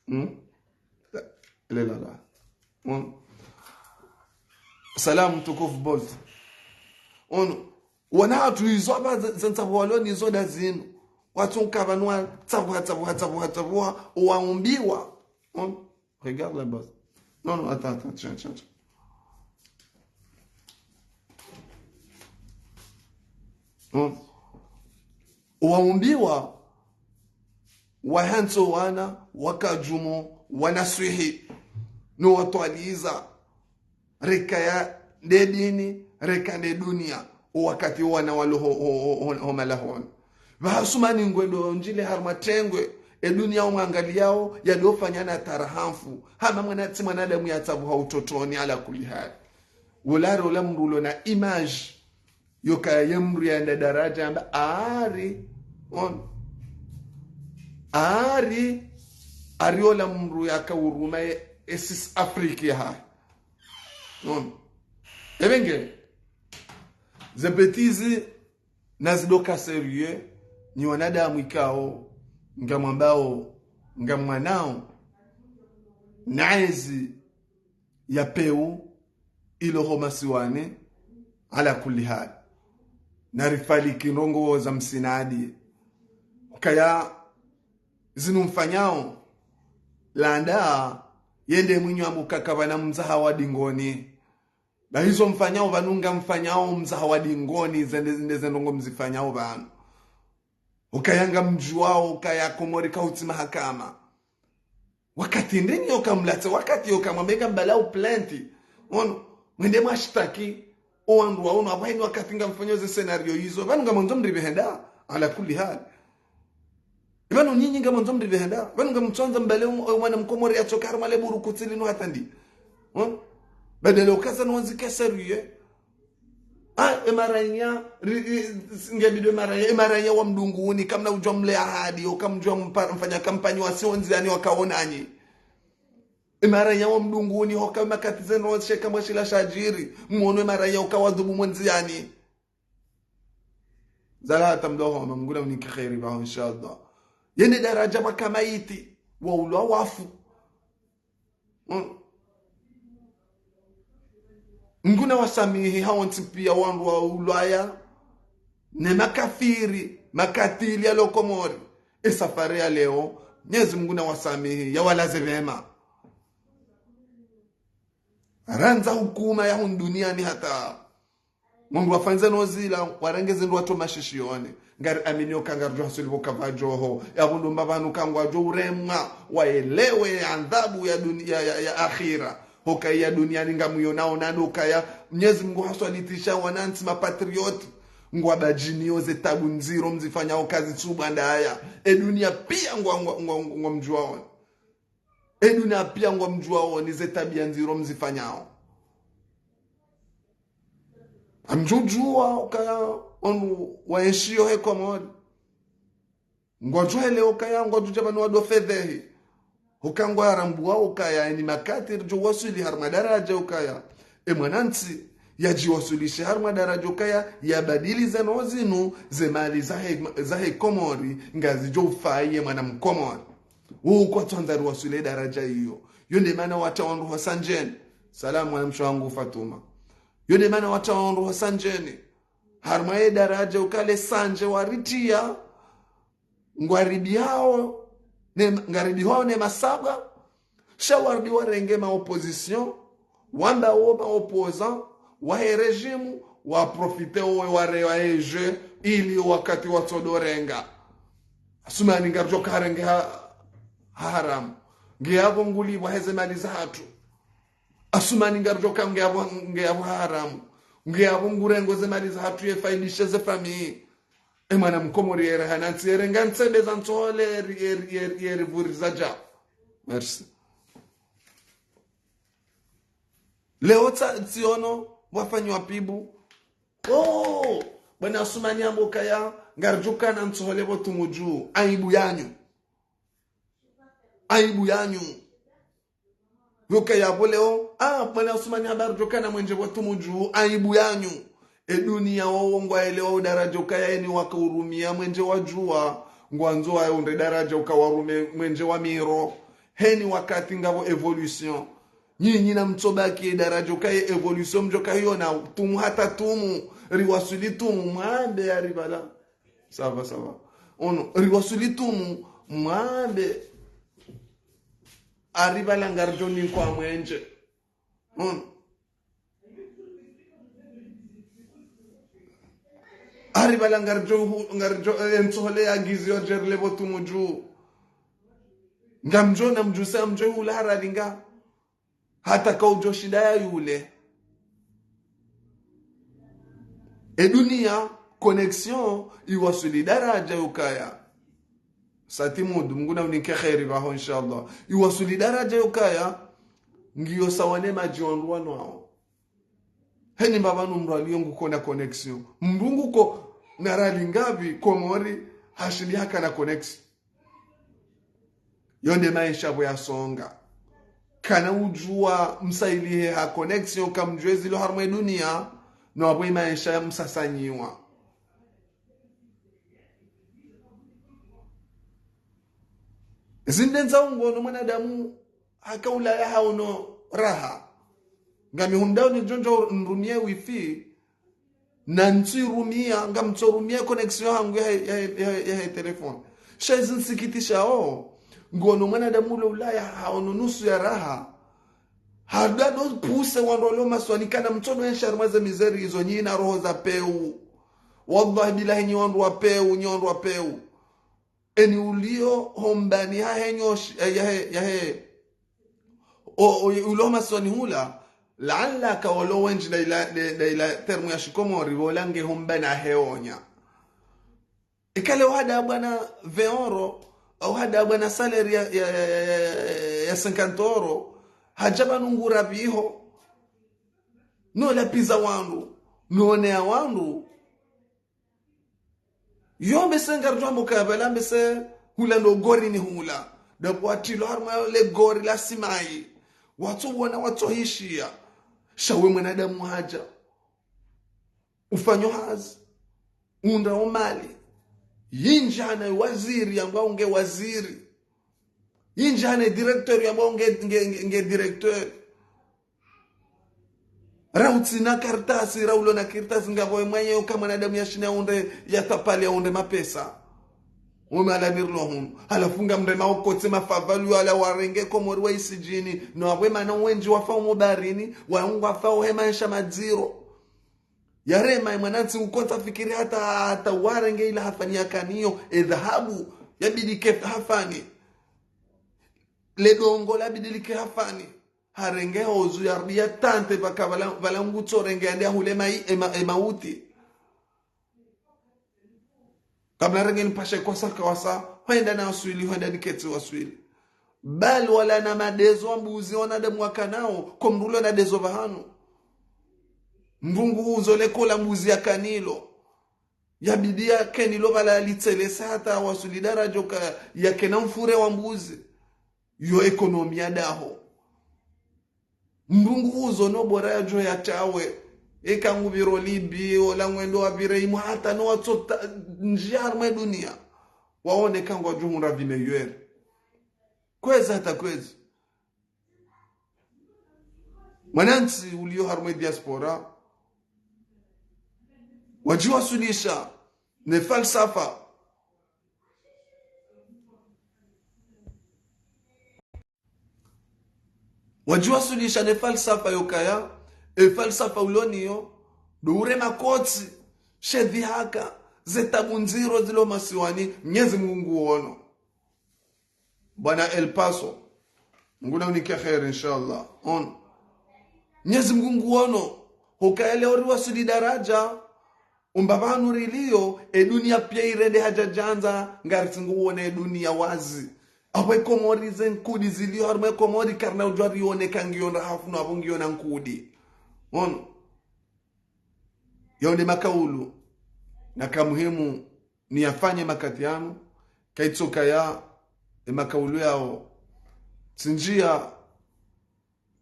Hmm? Lelala. Hmm? Salam tukufu Bolt. Ono, wana hatru izo apva ze, ze ntsabuha walo nizo da zinu. Watsungu pvanu watsabuha, tsabuha, tsabuha, tsabuha, waumbiwa. Hmm? Regarde là-bas. Non, non, attends, attends, tiens, tiens, tiens. Hmm. Waumbiwa, wahantso wana, wakadjumu, wanaswihi, no watwaliza, reka ya nde dini, reka nde dunia, o wakati wana walo ho, ho, ho, ho, ho malahoni. Pvaha Asumani ngwendo ndjile harumwa tengwe, e dunia umwangaliyao, yadofanya na tarahamfu, hama mwana tsi mwanadamu yatsabuha utotoni ala kulli hali. Wola ari ola mndru ulo na image, yoka ye mndru yanda daraja amba ari, on. Ari, ari ola mndru yaka uruma e, e six Afrique yaha. On. Ebe nge, ze bêtises nazidoka sérieux, nyi wanadamu ikao, ngamwambao, ngamwanao, na ezi ya peu ilo ho masiwani, ala kulli hali. Narifaliki ndrongoo za msinadi. Ukaya zinu mfanyao, landa, yende mwinyi ambu kaka pvana mzaha wa dingoni. Ba hizo mfanyao pvanu ngamfanyao mzaha wa dingoni, zende, zende ze ndrongoo mzifanyao pvanu. Ukaya ngamdjuwao, ukaya Komori kautsi mahakama. Wakati ndeni yoka mlatse, wakati yoka mwambe ngambalao plainte. Ono, mwende mwashitaki, o wandru wa ono, apvaheni wakati ngamfanyao ze scénario izo. Pvanu ngamwandzo mripvehe nda, ala kulli hali. Pvanu nyinyi ngamwandzo mripvehe nda. Pvanu ngamtsuandza mbale um, mwana mkomori yatsoka harumwa le buru kutsi linu hata ndi. Ono, badala ukaza nwandzike sérieux. Ah, e maranya, ri, ri, ngebidi e maranya, e maranya wa mdunguni, kamna udjua mle ahadi, oka mdjua mpa-, mfanya kampanyi wasi ondziani wakaonanyi. E maranya wa mdunguni, hoka makati zeno sheka mwashila shadjiri, mwono e maranya uka wadhubu mwendziani. Zala hata mdoho, ama Mngu na mnike kheri baho, inshallah. Yende daraja pvaka maiti, wa ulwa wafu. Mm. Mngu na wasamihi hawontsi pia wandru wa ulwaya, ne makafiri, makatili ya lo Komori. E safari ya leo, Mnyezi Mngu na wasamihi, ya walaze pvema. Randza hukuma ya hunu duniani hata. Mungu wafanyise no zila, warenge zindru watso mashishioni. Ngari amini uka ngaridjo haswili pvo kapvadjoho. Ya pvo ndo mbapvanu ka ngwadjo uremwa, waelewe adhabu ya duni-, ya, ya, ya akhira. Hoka ya duniani ngamuyonao nanu ukaya, Mnyezi Mungu haswalitisha wanantsi mapatriote. Ngwabadjinio ze tabu ndziro mzifanyao kazitsubwa ndaya. E dunia pia ngwa, ngwa, ngwa, ngwa mdjuwaoni. E dunia pia ngwa mdjuwaoni ze tabia ndziro mzifanyao. Amdjudjuwa ukaya wandru waenshio he Komori. Ngwadjuhele ukaya, ngwadjudja pvanu wado fedhehi. Uka ngwarambuwa ukaya, eni makati ridjo waswili harumwa daraja ukaya. E mwanantsi, yadjiwaswilishe harumwa daraja ukaya, yabadili zeno zinu, ze mali zahe, zahe Komori, ngazidjo ufayi ye mwana Mkomori. Wo kwatsandza riwaswili daraja iyo. Yo nde mana wata wandru ho Sanjeni. Salamu mwanamshe wangu Fatuma. Yo nde mana wata wandru ho Sanjeni. Harumwa ye daraja uka le Sanje waritia, ngwaribihao ne, ngaribihao ne masabwa, sha waridi warenge ma opposition, wamba wo ma opposant, wahe régime, waprofite wo ware wa eje, ili wakati watsodo renga. Asumani ngaridjo karenge ha, ha haramu. Nge yapvo ngulipvwa heze mali zahatru. Asumani ngaridjo ka nge yapvo, nge yapvo ha haramu. Nge yapvo ngurengo ze mali zahatru ye faidishe ze famille. E mwana Mkomori yere hanantsi yere ngantsebe za ntsohole yeri, yeri, yeri, yeri vuriza dja. Merci. Leo tsa, tsiono, wafanyiwa pibu. Oh, bwana Asumani ambo kaya, ngaridjo kana ntsohole pvo Tumudju. Aibu yanyu. Aibu yanyu. Yo kaya pvo leo, ah, bwana Asumani hamba ridjo kana mwenje pvo Tumudju, aibu yanyu. E dunia wowo ngwaelewa o daraja ukaya eni waka urumia mwenje wa djuwa, ngwandzo waye unde daraja uka warume mwenje wa miro. Heni wakati ngapvo évolution. Nyinyi namtsobaki e daraja uka ye évolution mdjo kayiona Tumu hata Tumu, riwaswili Tumu, mwambe ari pvala. Ça va, ça va. Ono, riwaswili Tumu, mwambe ari pvala ngaridjo nikwa mwenje. Ono. Ari pvala ngaridjo hu-, ngaridjo, eh, ntsohole ya gizi yo djerile pvo Tumudju. Ngamdjo na mdjuse amdjo hula haralinga. Hata kaudjo shinda ya yule. E dunia, connexion, iwaswili daraja yo kaya. Sati Mudu, Mungu na unike kheri pvaho, inshallah. Iwaswili daraja yo kaya, ngiyo sawa ne madji wandru wanwao. Heni mbapvanu mdru aliyo nguko na connexion. Mdru nguko na rali ngapvi Komori hashindi hakana connexion. Yo nde maesha pvo yasonga. Kana udjuwa msailihe ha connexion kamdjuwe zilo harumwa e dunia, no apvo e maesha ya msasanyiwa. Zinde ndza ungono mwanadamu haka Ulaya haono raha. Ngami hundao ni djondjo nrumie wifi, na ntsirumia, ngamtsorumia connexion hangu ya, ya, ya, ya, ya telefoni. Sha izi nsikitishao, ngono mwanadamu ule Ulaya haono nusu ya raha. Hadado puse wandru walo maswani kana mtsodo enshi harumwa ze mizeri izo nyi na roho za peu. Wallahi billahi nyi wandru wa peu, nyi wandru wa peu. Eni ulio hombani hahe nyoshi, eh, yahe, yahe. O, o, ulio maswani hula, laala ka walo wendji la ila, la, la ila termu ya shikomori, wola nge hombani hahe onya. Ikale wahada bwana vingt euros, au hada bwana salaire ya, ya, ya, ya, ya, ya cinquante euros, hadja pvanu ngura pviho. No lapviza wandru, no onea wandru, yo mbese ngaridjo amba ukaya pvala mbese hula ndo gori ni hula. Dapvo watrilwa harumwa le gori la simayi. Watso wona, watso hishiya. Sha we mwanadamu hadja. Ufanyo hazi. Unda o mali. Yindji hana waziri yambwa unge waziri. Yindji hana directeur yambwa unge, nge, nge, nge directeur. Ra utsina kartasi, ra ulo na kartasi, ngapvo emwenye uka mwanadamu yashinda unde, yatapali ya unde mapesa. Wo mahala nirilo hunu. Halafu ngamrema okotsi mafavalu yala warenge Komori wa isidjini. No apvo mana wendji wafa umo baharini, wangwafao he maesha madziro. Yarema, e mwanantsi ukontsa fikiri hata, hata warenge ila hafani yakaniyo, e dhahabu, yabidi ke hafani. Le dongo labidi like hafani. Harenge hozu yarudi yatante paka pvala, pvala ngutso renge yande ahule mai, e ma, e mauti. Kabla renge nipashe kosa kawasa, hwenda na waswili, hwenda niketsi waswili. Bali wala na madezo wa mbuzi, wanadamu wakanao, ko mdru ulo na dezo pvahanu. Mvungu uzo le kola mbuzi yakanilo. Yabidi yakenilo pvala yalitselese hata waswili daraja uka yakena mfure wa mbuzi. Yo ekonomi ya daho. Mdru ngu uzo no bora yadjo yatawe. Eka ngupviro Libi, ola ngwendo wapvire imwe hata no watsota ndjia harumwa e dunia. Waone ka ngwadjo hundra vie meilleure. Kwezi hata kwezi. Mwanantsi uliyo harumwa e diaspora, wadjiwasulisha ne falsafa. Wadjiwasulisha ne falsafa yokaya, e falsafa uloniyo, ndo urema kotsi, she dhihaka, ze tabu ndziro zilo masiwani, Mnyezi Mungu nguono. Bwana El Paso, Mungu na unike kheri, inshallah. On. Mnyezi Mungu nguono, hukaya leo riwasuli daraja, umba pvanu riliyo, e dunia pia irende hadja djandza, ngaritsingu uone e dunia wazi. Apvo e Komori ze nkudi ziliyo harumwa e Komori, karina udjua rione ka ngiyo ndrahafu no apvo ngiyo na nkudi. Ono. Yao nde makaulu, na ka muhimu niyafanye makati yanu, kaitsokaya, e makaulu yao, tsi ndjia,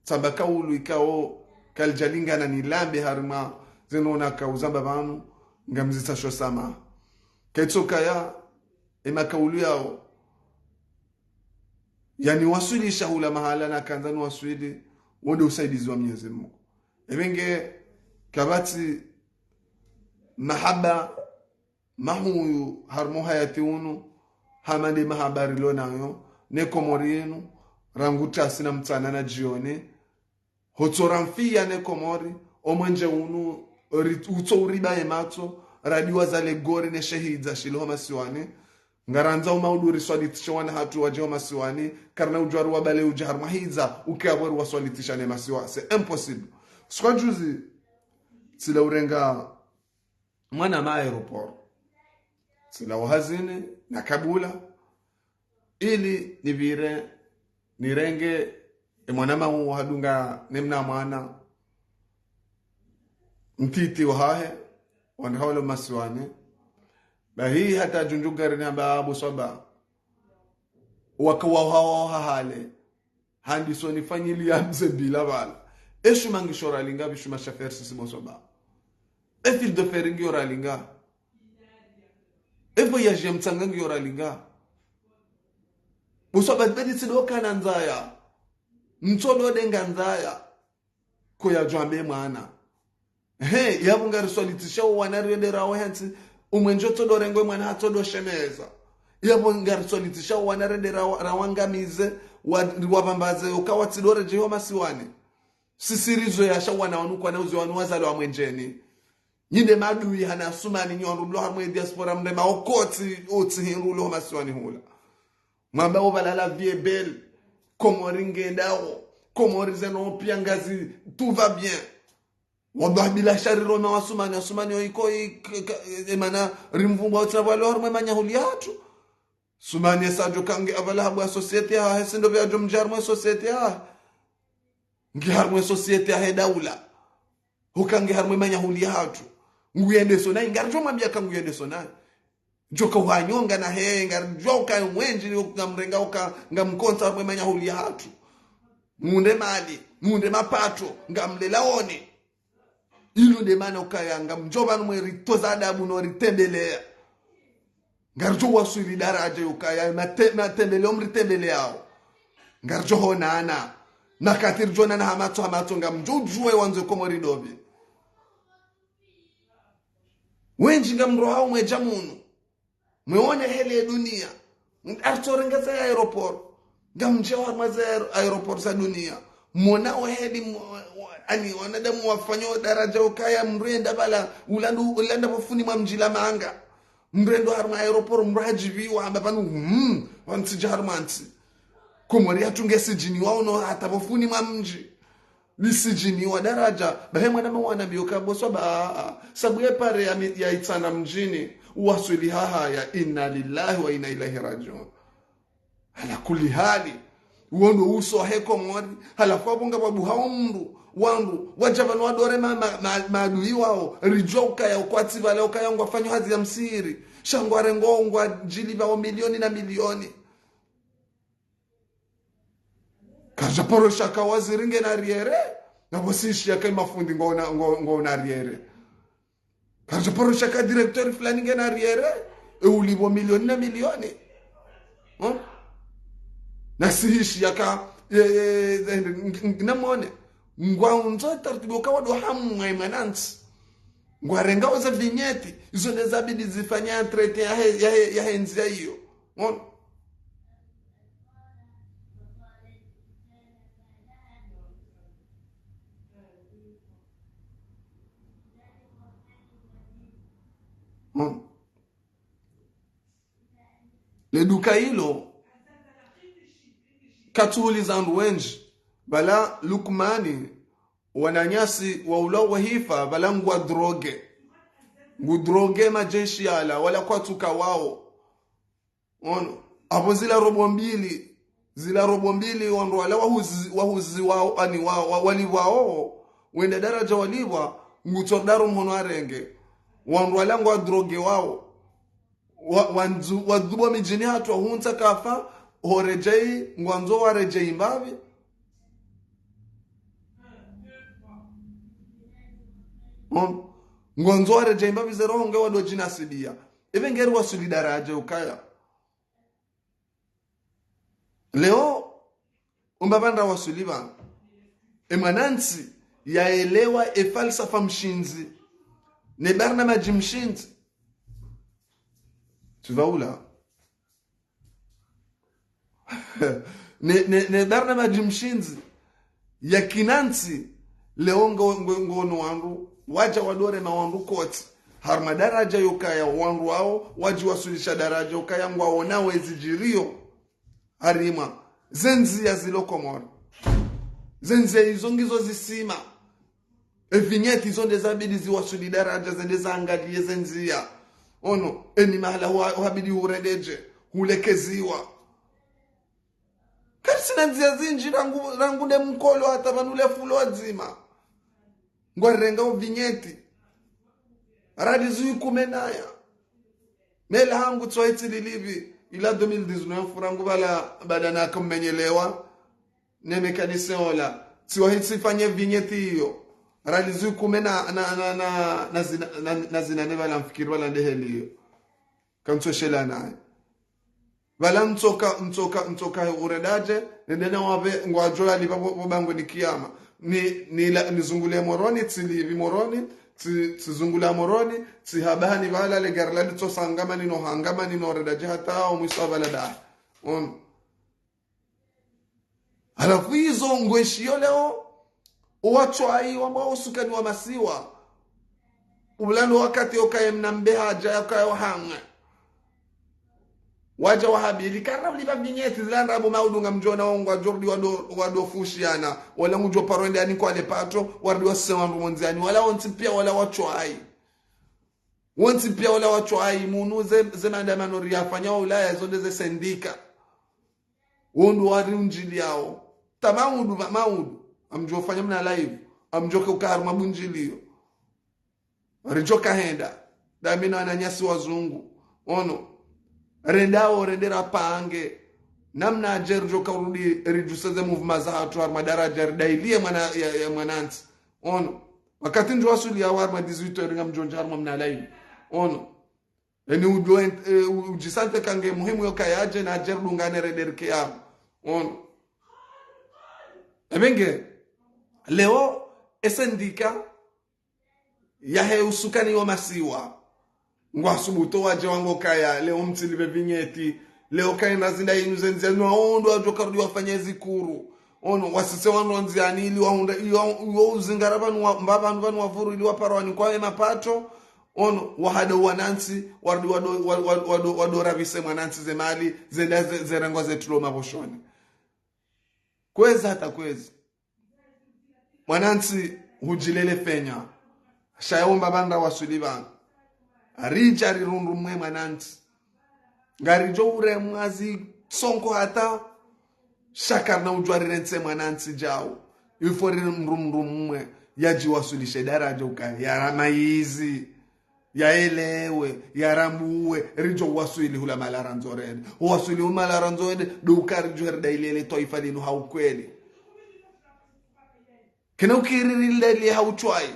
tsamba kaulu ikao kalidjalingana nilambe harumwa zeno naka uzamba pvanu, ngamzitsasho samaha. Kaitsokaya, e makaulu yao, yaniwaswilisha hula mahala nakandza niwaswili, wo nde usaidizi wa Mnyezi Mungu. Epvenge, kapvatsi mahaba, mahuyu harumwa uhayati unu, hama nde mahaba rilo nayo, ne Komori yinu, rangu tasi na mtsana na djioni, hotso ramfiya ne Komori, omwenje unu, ri, utso uriba ye matso, radiwa za legori ne shehidza shilo ho masiwani, ngarandzao maudu riswalitishe wana hatru wadje ho masiwani, karina udjua ruwabale udja harumwa hidza, uke apvo ruwaswalitisha ne masiwa, c'est impossible. Siku ya juzi, tsila urenga mwana ma aéroport. Tsila uhazini na kabula. Ili nipvire, nirenge, e mwana mau hadunga ne mna mwana. Mtiti wahahe, wandru hawalo masiwani. Bahi hata djundju gari nihamba abu swaba. Waka wahawa hahale. Handiso nifanyili ya mze bila pvala. E shuma ngisho ralinga, pvi shuma sha fer sisi bo swaba. E fil de fer ngiyo ralinga. E voyage ya mtsanga ngiyo ralinga. Bo swaba bedi tsido kana ndzaya. Mtsodo denga ndzaya. Ko yadjwambe mwana. He, yapvo ngariswalitisha wo wana riende rawo hentsi, umwenje otsodo rengwe mwana hatsodo shemeza. Yapvo ngariswalitisha wo wana riende rawa, rawangamize, wa, wapvambaze, uka watsidore djeho masiwani. Sisirizo yasha wana wanu kwana uzi wanu wazalwa mwenjeni. Nyi nde madui hana Asumani nyi wandru mlo harumwa e diaspora mrema okotsi, otsi hindru lo ho masiwani hula. Mwamba opvala la vie est belle. Komori ngendao. Komori zeno pia ngazi, tout va bien. Wallahi bila shari rona wa Asumani, Asumani yo iko i, k, k, e mana rimvumba utsina pvalo harumwa e manyahuli yahatru. Asumani esadjo kange apvala habu ya société yahahe, sindo pvi adjo mdja harumwa e société yahahe. Ngi harumwa e société yahe daula. Huka ngi harumwa e manyahuli yahatru. Nguyendeso nayi, ngaridjo mwambia ka nguyendeso nayi. Djoka uhanyonga na heye, ngaridjo uka mwenji, ngamrenga uka, ngamkontsa harumwa e manyahuli yahatru. Ngunde mali, ngunde mapato, ngamlelaoni. Inu nde mana ukaya, ngamdjo pvanu mwe ritoza adabu no ritembelea. Ngaridjo waswili daraja yukaya, mate, matembeleo mritembeleao. Ngaridjo honana. Makati ridjo onana ha matso ha matso, ngamdjo udjuwa e wandzo Komori ndopvi. Wenji ngamrohao mwedja munu. Mwone heli ye dunia. Artorengeza ye aéroport. Ngamdjao harumwa ze aéro-, aéroport za dunia. Mwona wo heli mwa-, wa-, ani wanadamu wafanyao daraja ukaya mndru yenda pvala, ulandu, ulanda pvo funi mwa mdji la manga. Mndru yendo harumwa aéroport, mndru hadjiviwa, hamba pvanu, hmm, pvanu tsidja harumwa ntsi. Komori yatsunge sidjini wao no hata pvo funi mwa mdji. Lisidjini wa daraja, bahi mwana mwana biyo kaboswa ba, sabu ye pare ya mi-, ya itsana mdjini, uwaswili hahaya, inna lillahi wa inna ilaihi rajiun. Ala kulli hali, uwo ndo uso wahe Komori, halafu wabonga wabuha omndru, wandru, wadja pvanu wadore ma, ma, ma, maadui wao, ridjuwa ukaya ukwatsi pvale ukaya ngwafanyo hazi ya msiri, sha ngwarengo ngwadjilipvao milioni na milioni. Karidja paro shaka waziri ngena arriéré, na pvo sisi shaka mafundi ngona, ngo-, ngona arriéré. Karidja paro shaka directeur fulani ngena arriéré, e ulipvo milioni na milioni. Hmm? Na sisi shaka, e, e, e, ng-, ng-, namwone. Ngwandzo taratibu uka wado hamu mwa ye mwanantsi. Ngwarengao ze vignette, izo nde zabidi zifanye entretien yahe, yahe, yahe ndzia iyo. Ngono. Ngono. Le duka ilo, katsuhuliza wandru wendji, pvala Lukmani, wananyasi wa ula wahifa, pvala ngwa drogué. Ngu drogué madjeshi yala, wala kwatsuka wao. Ono, apvo zila robo mbili, zila robo mbili, wandru wala wahuzi, wahuzi wao, ani wa, wa, walipvwao, wende daraja walipvwa, ngutso daro mhono arenge. Wandru wala ngwa drogué wao. Wa, wandzu, wadubwa midjini hatru wahuntsa kafa, horedjei, ngwandzo waredjei mbapvi. Ono, ngwandzo waredjei mbapvi ze roho nge wado djinasibiya. Ipve ngeri waswili daraja ukaya. Leo, umba pvandra waswili pvanu. E mwanantsi, yaelewa e falsafa mshindzi. Ne barnamaji mshindzi. Tsi pvaula. Ne, ne, ne barnamaji mshindzi. Ya kinantsi, leo ngo, ngo, ngono wandru, wadja wadore ma wandru koti. Harumwa daraja yokaya wandru wao, wadjiwaswilisha daraja yokaya ngwaonao ezidjiriyo. Harimwa, ze ndzia zilo Komori. Ze ndzia izo ngizo zisima. E vignette izo nde zabidi ziwaswili daraja zende zaangaliye ze ndzia. Ono, eni mahala huwa, huhabidi hurededje, hulekeziwa. Karitsina ndzia zindji rangu, rangu nde mkolo hata pvanu le fulo wadzima. Ngwarengao vignette. Radi zui kume naya. Mela hangu tswa itsi lilipvi, ila deux mille dix-neuf, rangu pvala baada naka mmenyelewa, ne mécanicien ola. Tsiwahi tsifanye vignette iyo. Radi zui kume na, na, na, na, na zina, na, na zina ne pvala mfikiri pvala nde heli iyo. Kantsu shela naye. Pvala ntsoka, ntsoka, ntsoka he uredadje, nende na wapve ngwadjo yalipva pvo, pvo bangweni kiyama. Ni, ni la, nizungulie Moroni, tsilipvi Moroni, tsi, tsizungula Moroni, tsihabahani pvala le gari lalitso sangamani no hangamani no uredadje hata omwiso wa pvala dahi. Ono. Halafu izo ngweshiyo leo, owatswayi wamba usukani wa masiwa. Ubulano wakati okaye mna mbeha hadja yakaye wahanga. Wadja wahabili, kara ulipva vignette zila ndrabo maudu ngamdjona wao ngwadjo rudi wado, wado fushiyana. Wala ngudjo paro wende ani kwa le patro, warudi wasise wandru mondziani. Wala wontsi piya wala watswayi. Wontsi piya wala watswayi, munu ze, ze maandamano riyafanya wa Ulaya, zo nde ze syndicat. Wo ndo wariundjiliyao. Ta maudu, ma-, maudu. Amdjo fanya mna live. Amdjo ke uka harumwa bundjiliyo. Ridjo kahenda. Dami na wananyasi wazungu. Ono. Rendao, rende rapange. Namna adje ridjo ka urudi, ridjuse ze mouvement zahatru harumwa daraja, ridailiye mwana, ya, ya mwanantsi. Ono. Wakati ndjo waswili ya harumwa dix-huit heures ngamdjo ndja harumwa mna live. Ono. Eni udjo ent-, eh, u-, udjisante kange muhimu yokaya adje na adje ridungane rederike yao. Ono. Epvenge, leo, e syndicat yahe usukani wa masiwa. Ngwasubutu wadje wangu kaya, leo mtsili be vignette, leo kayi na zinda inu ze ndziani, waondo wadjo karudi wafanye zikuru. Ono, wasise wandru ndziani ili wahundre, iyo, iyo uzingara pvanu wa, mba pvanu pvanu wavuru ili wapare wani kwawe mapato. Ono, wahada wanantsi, warudi wado, wa- wa- wado, wado ravise mwanantsi ze mali, zenda ze, ze rengwa ze tulo maposhoni. Kwezi hata kwezi. Mwanantsi hudjilele fenya. Sha yaomba pvandra waswili pvanu. Ridja rirundru mwe mwanantsi. Ngaridjo uremwa zisonko hata. Sha karina udjwa rirentse mwanantsi djau. Ifo ri mdru mdru mwe. Yadjiwaswilishe daradja ukaya. Yaramayizi. Yaelewe, yarambuwe, ridjo waswili hula mahala randzo rende. Waswili hula mahala randzo rende, ndo uka ridjo rida ili ele twaifa linu ha ukweli. Kena ukiri rilida ili ha ushwayi.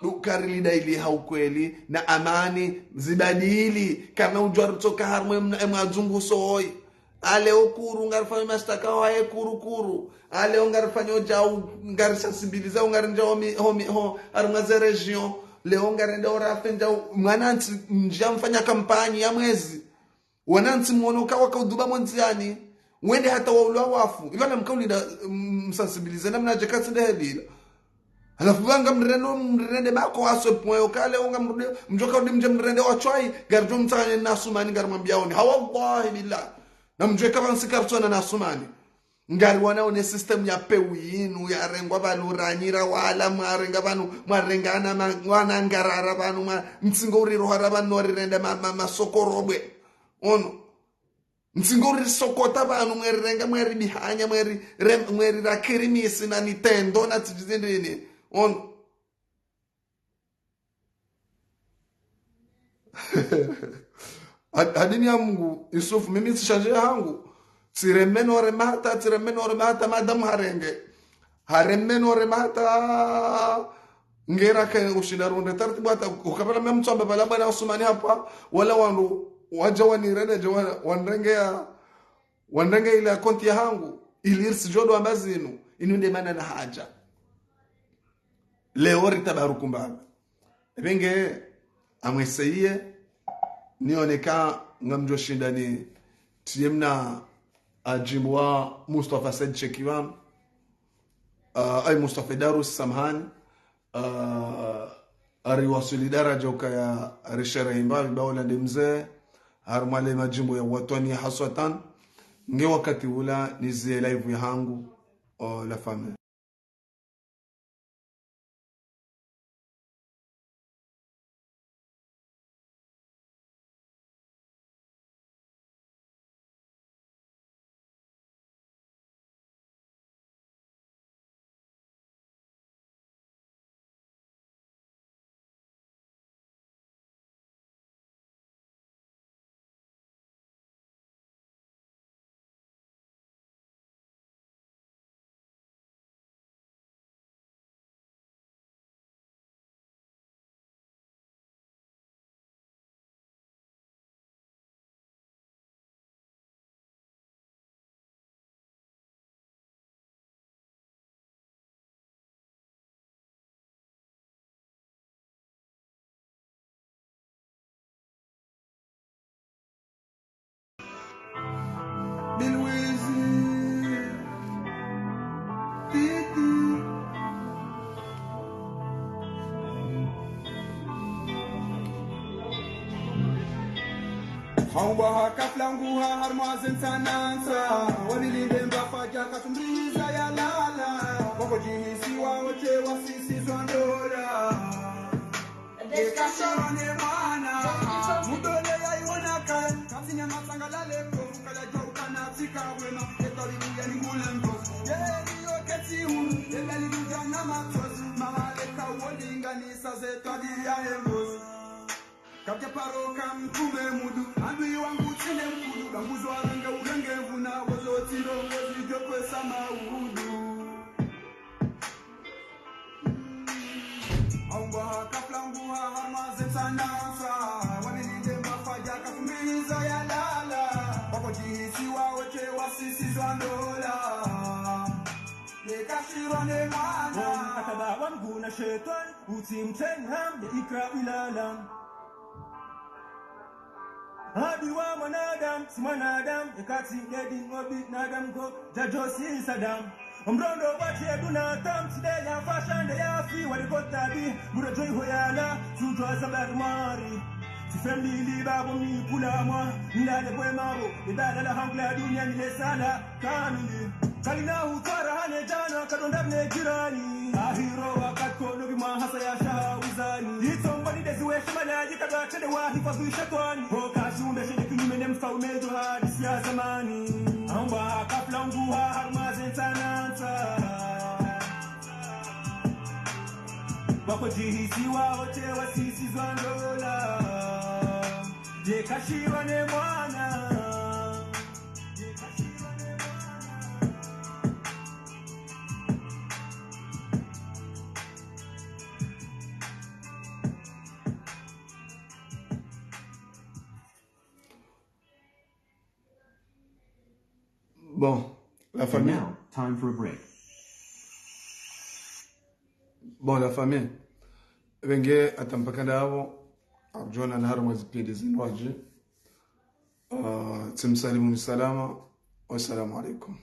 Ndo uka rilida ili ha ukweli, na amani, zibadili, karina udjwa ritsoka harumwa emna, emwa dzungu soyi. Ale okuru, ngarifanya mashtaka waye kuru kuru. Ale ongarifanya odjau, ngarisensibiliza, ongarinja homi, homi, ho, harumwa ze région. Leo ngarenda orafe ndjau, mwanantsi, ndjia mfanya kampanyi ya mwezi. Wanantsi mwono kawa kauduba mondziani. Wende hata waulwa wafu. Ilo namkaulinda, mm, msensibilize, namna dje katsi ndehelila. Halafu pvanga mrendo, mrende mako aswe pwayo kale, onga mrudi, mdjoka udi mdje mrende wa shwayi, ngaridjo mtsanganye na Asumani, ngarimwambiaoni. Ha wallahi billah. Na mdjwe kama nsi karitsona na Asumani. Ngariwana one système ya pewu yinu, yarengwa pvanu ranyira wala, mwarenga pvanu, mwarengana ma, wana ngarara pvanu, mwa, mtsingo urirohara pvanu, norirende ma, ma, masokorobwe. Ono. Mtsingo urisokota pvanu, mwerirenga, mweribihanya, mweri, rem, mweri rakirimisi na mitendo na tsidjizindrini. Ono. Had-, hadini ya Mungu, Yusufu, mimi tsishandje hangu. Tsireme norema hata, tsireme norema hata, madamu harenge. Hareme norema hata, ngera ke ushinda runde taratibu hata, ukapala mimi mtsamba pvala bwana Asumani hapva, wala wandru, wadja wanirende, dja wa-, wanrengea, wanrengea ile konti ya hangu, ili ritsidjo ndo amba zinu, inu nde mana na hadja. Leo ritabaruku mbapvi. Epvenge amweseye, nioneka ngamdjo shinda ni tiye mna adjimbu wa Mustafa Said Shekiwan, ah, ay Mustafa Darus, samahani, ah, ariwaswili daradja ukaya arisherehi mbapvi, ba ola nde mze, harumwa le madjimbu ya watwani haswatan, nge wakati ula nizie live ya hangu, oh, la famille. Bilwizi. Titi. Haumbwa ha kaflangu ha harumwa ze ntsanantsa. Wabili nde mba fadja katsumbiza ya lala. Wako djihisi wa wote wasisi zwa ndola. Eka shirone mwana, mudole ya iwona kaya, katsinya matsangalale, kofu kala djau kana tsika wema, etwalibu ya ningule mbozi. Yeri yo keti hunu, ebali dujana matsozi, mahaleka wolinganisa ze twali ya embozi. Kapya paro kamtume mudu, andui wangu tsine mkudu, banguzwa renge urenge vuna, wozo tindo, wozi djo kwesa maudu. Aungwa kaflangu ha harumwa ze ntsanantsa, wabili nde mba fadja kafumiza ya lala. Wako djihisi wa wote wasisi zwa ndola. Eka shirone mwana. Mkataba wa Mngu na shetwani, utsi mtsenga, ikra ilala. Abi wa mwanadamu, si mwanadamu, ekati dedi ngo binadamu ko, jajo si Saddam. Omrondo wa chedu na tam, tide ya fasha nde ya fi, wali ko tabi, mura joi hoyala, sujwa sabar mari. Si family babo mi kula mwa, ndale kwe mabo, ibada la hangla dunia ni le sala, kamili. Kalina utara hane jana, kadonda ne jirani. Ahiro wakati kono bi mahasa ya shaha wizani. Itsomba ni dezi we shimala, yikadwa chende wa hifadhi shetwani. Ho kasi umbe shende kinyume ne mfaume ndo hadisi ya zamani. Amba kaflangu ha harma zentananta. Wako jihisi wa hote wa sisi zwandola. Ye kashiwa ne mwana. Bon, la famille. And now, time for a break. Bon, la famille. Wenge atampakanda abo, arjona na harumwa zipindi zinwaji. Ah, tsimsalimu ni salama. Wassalamu alaikum.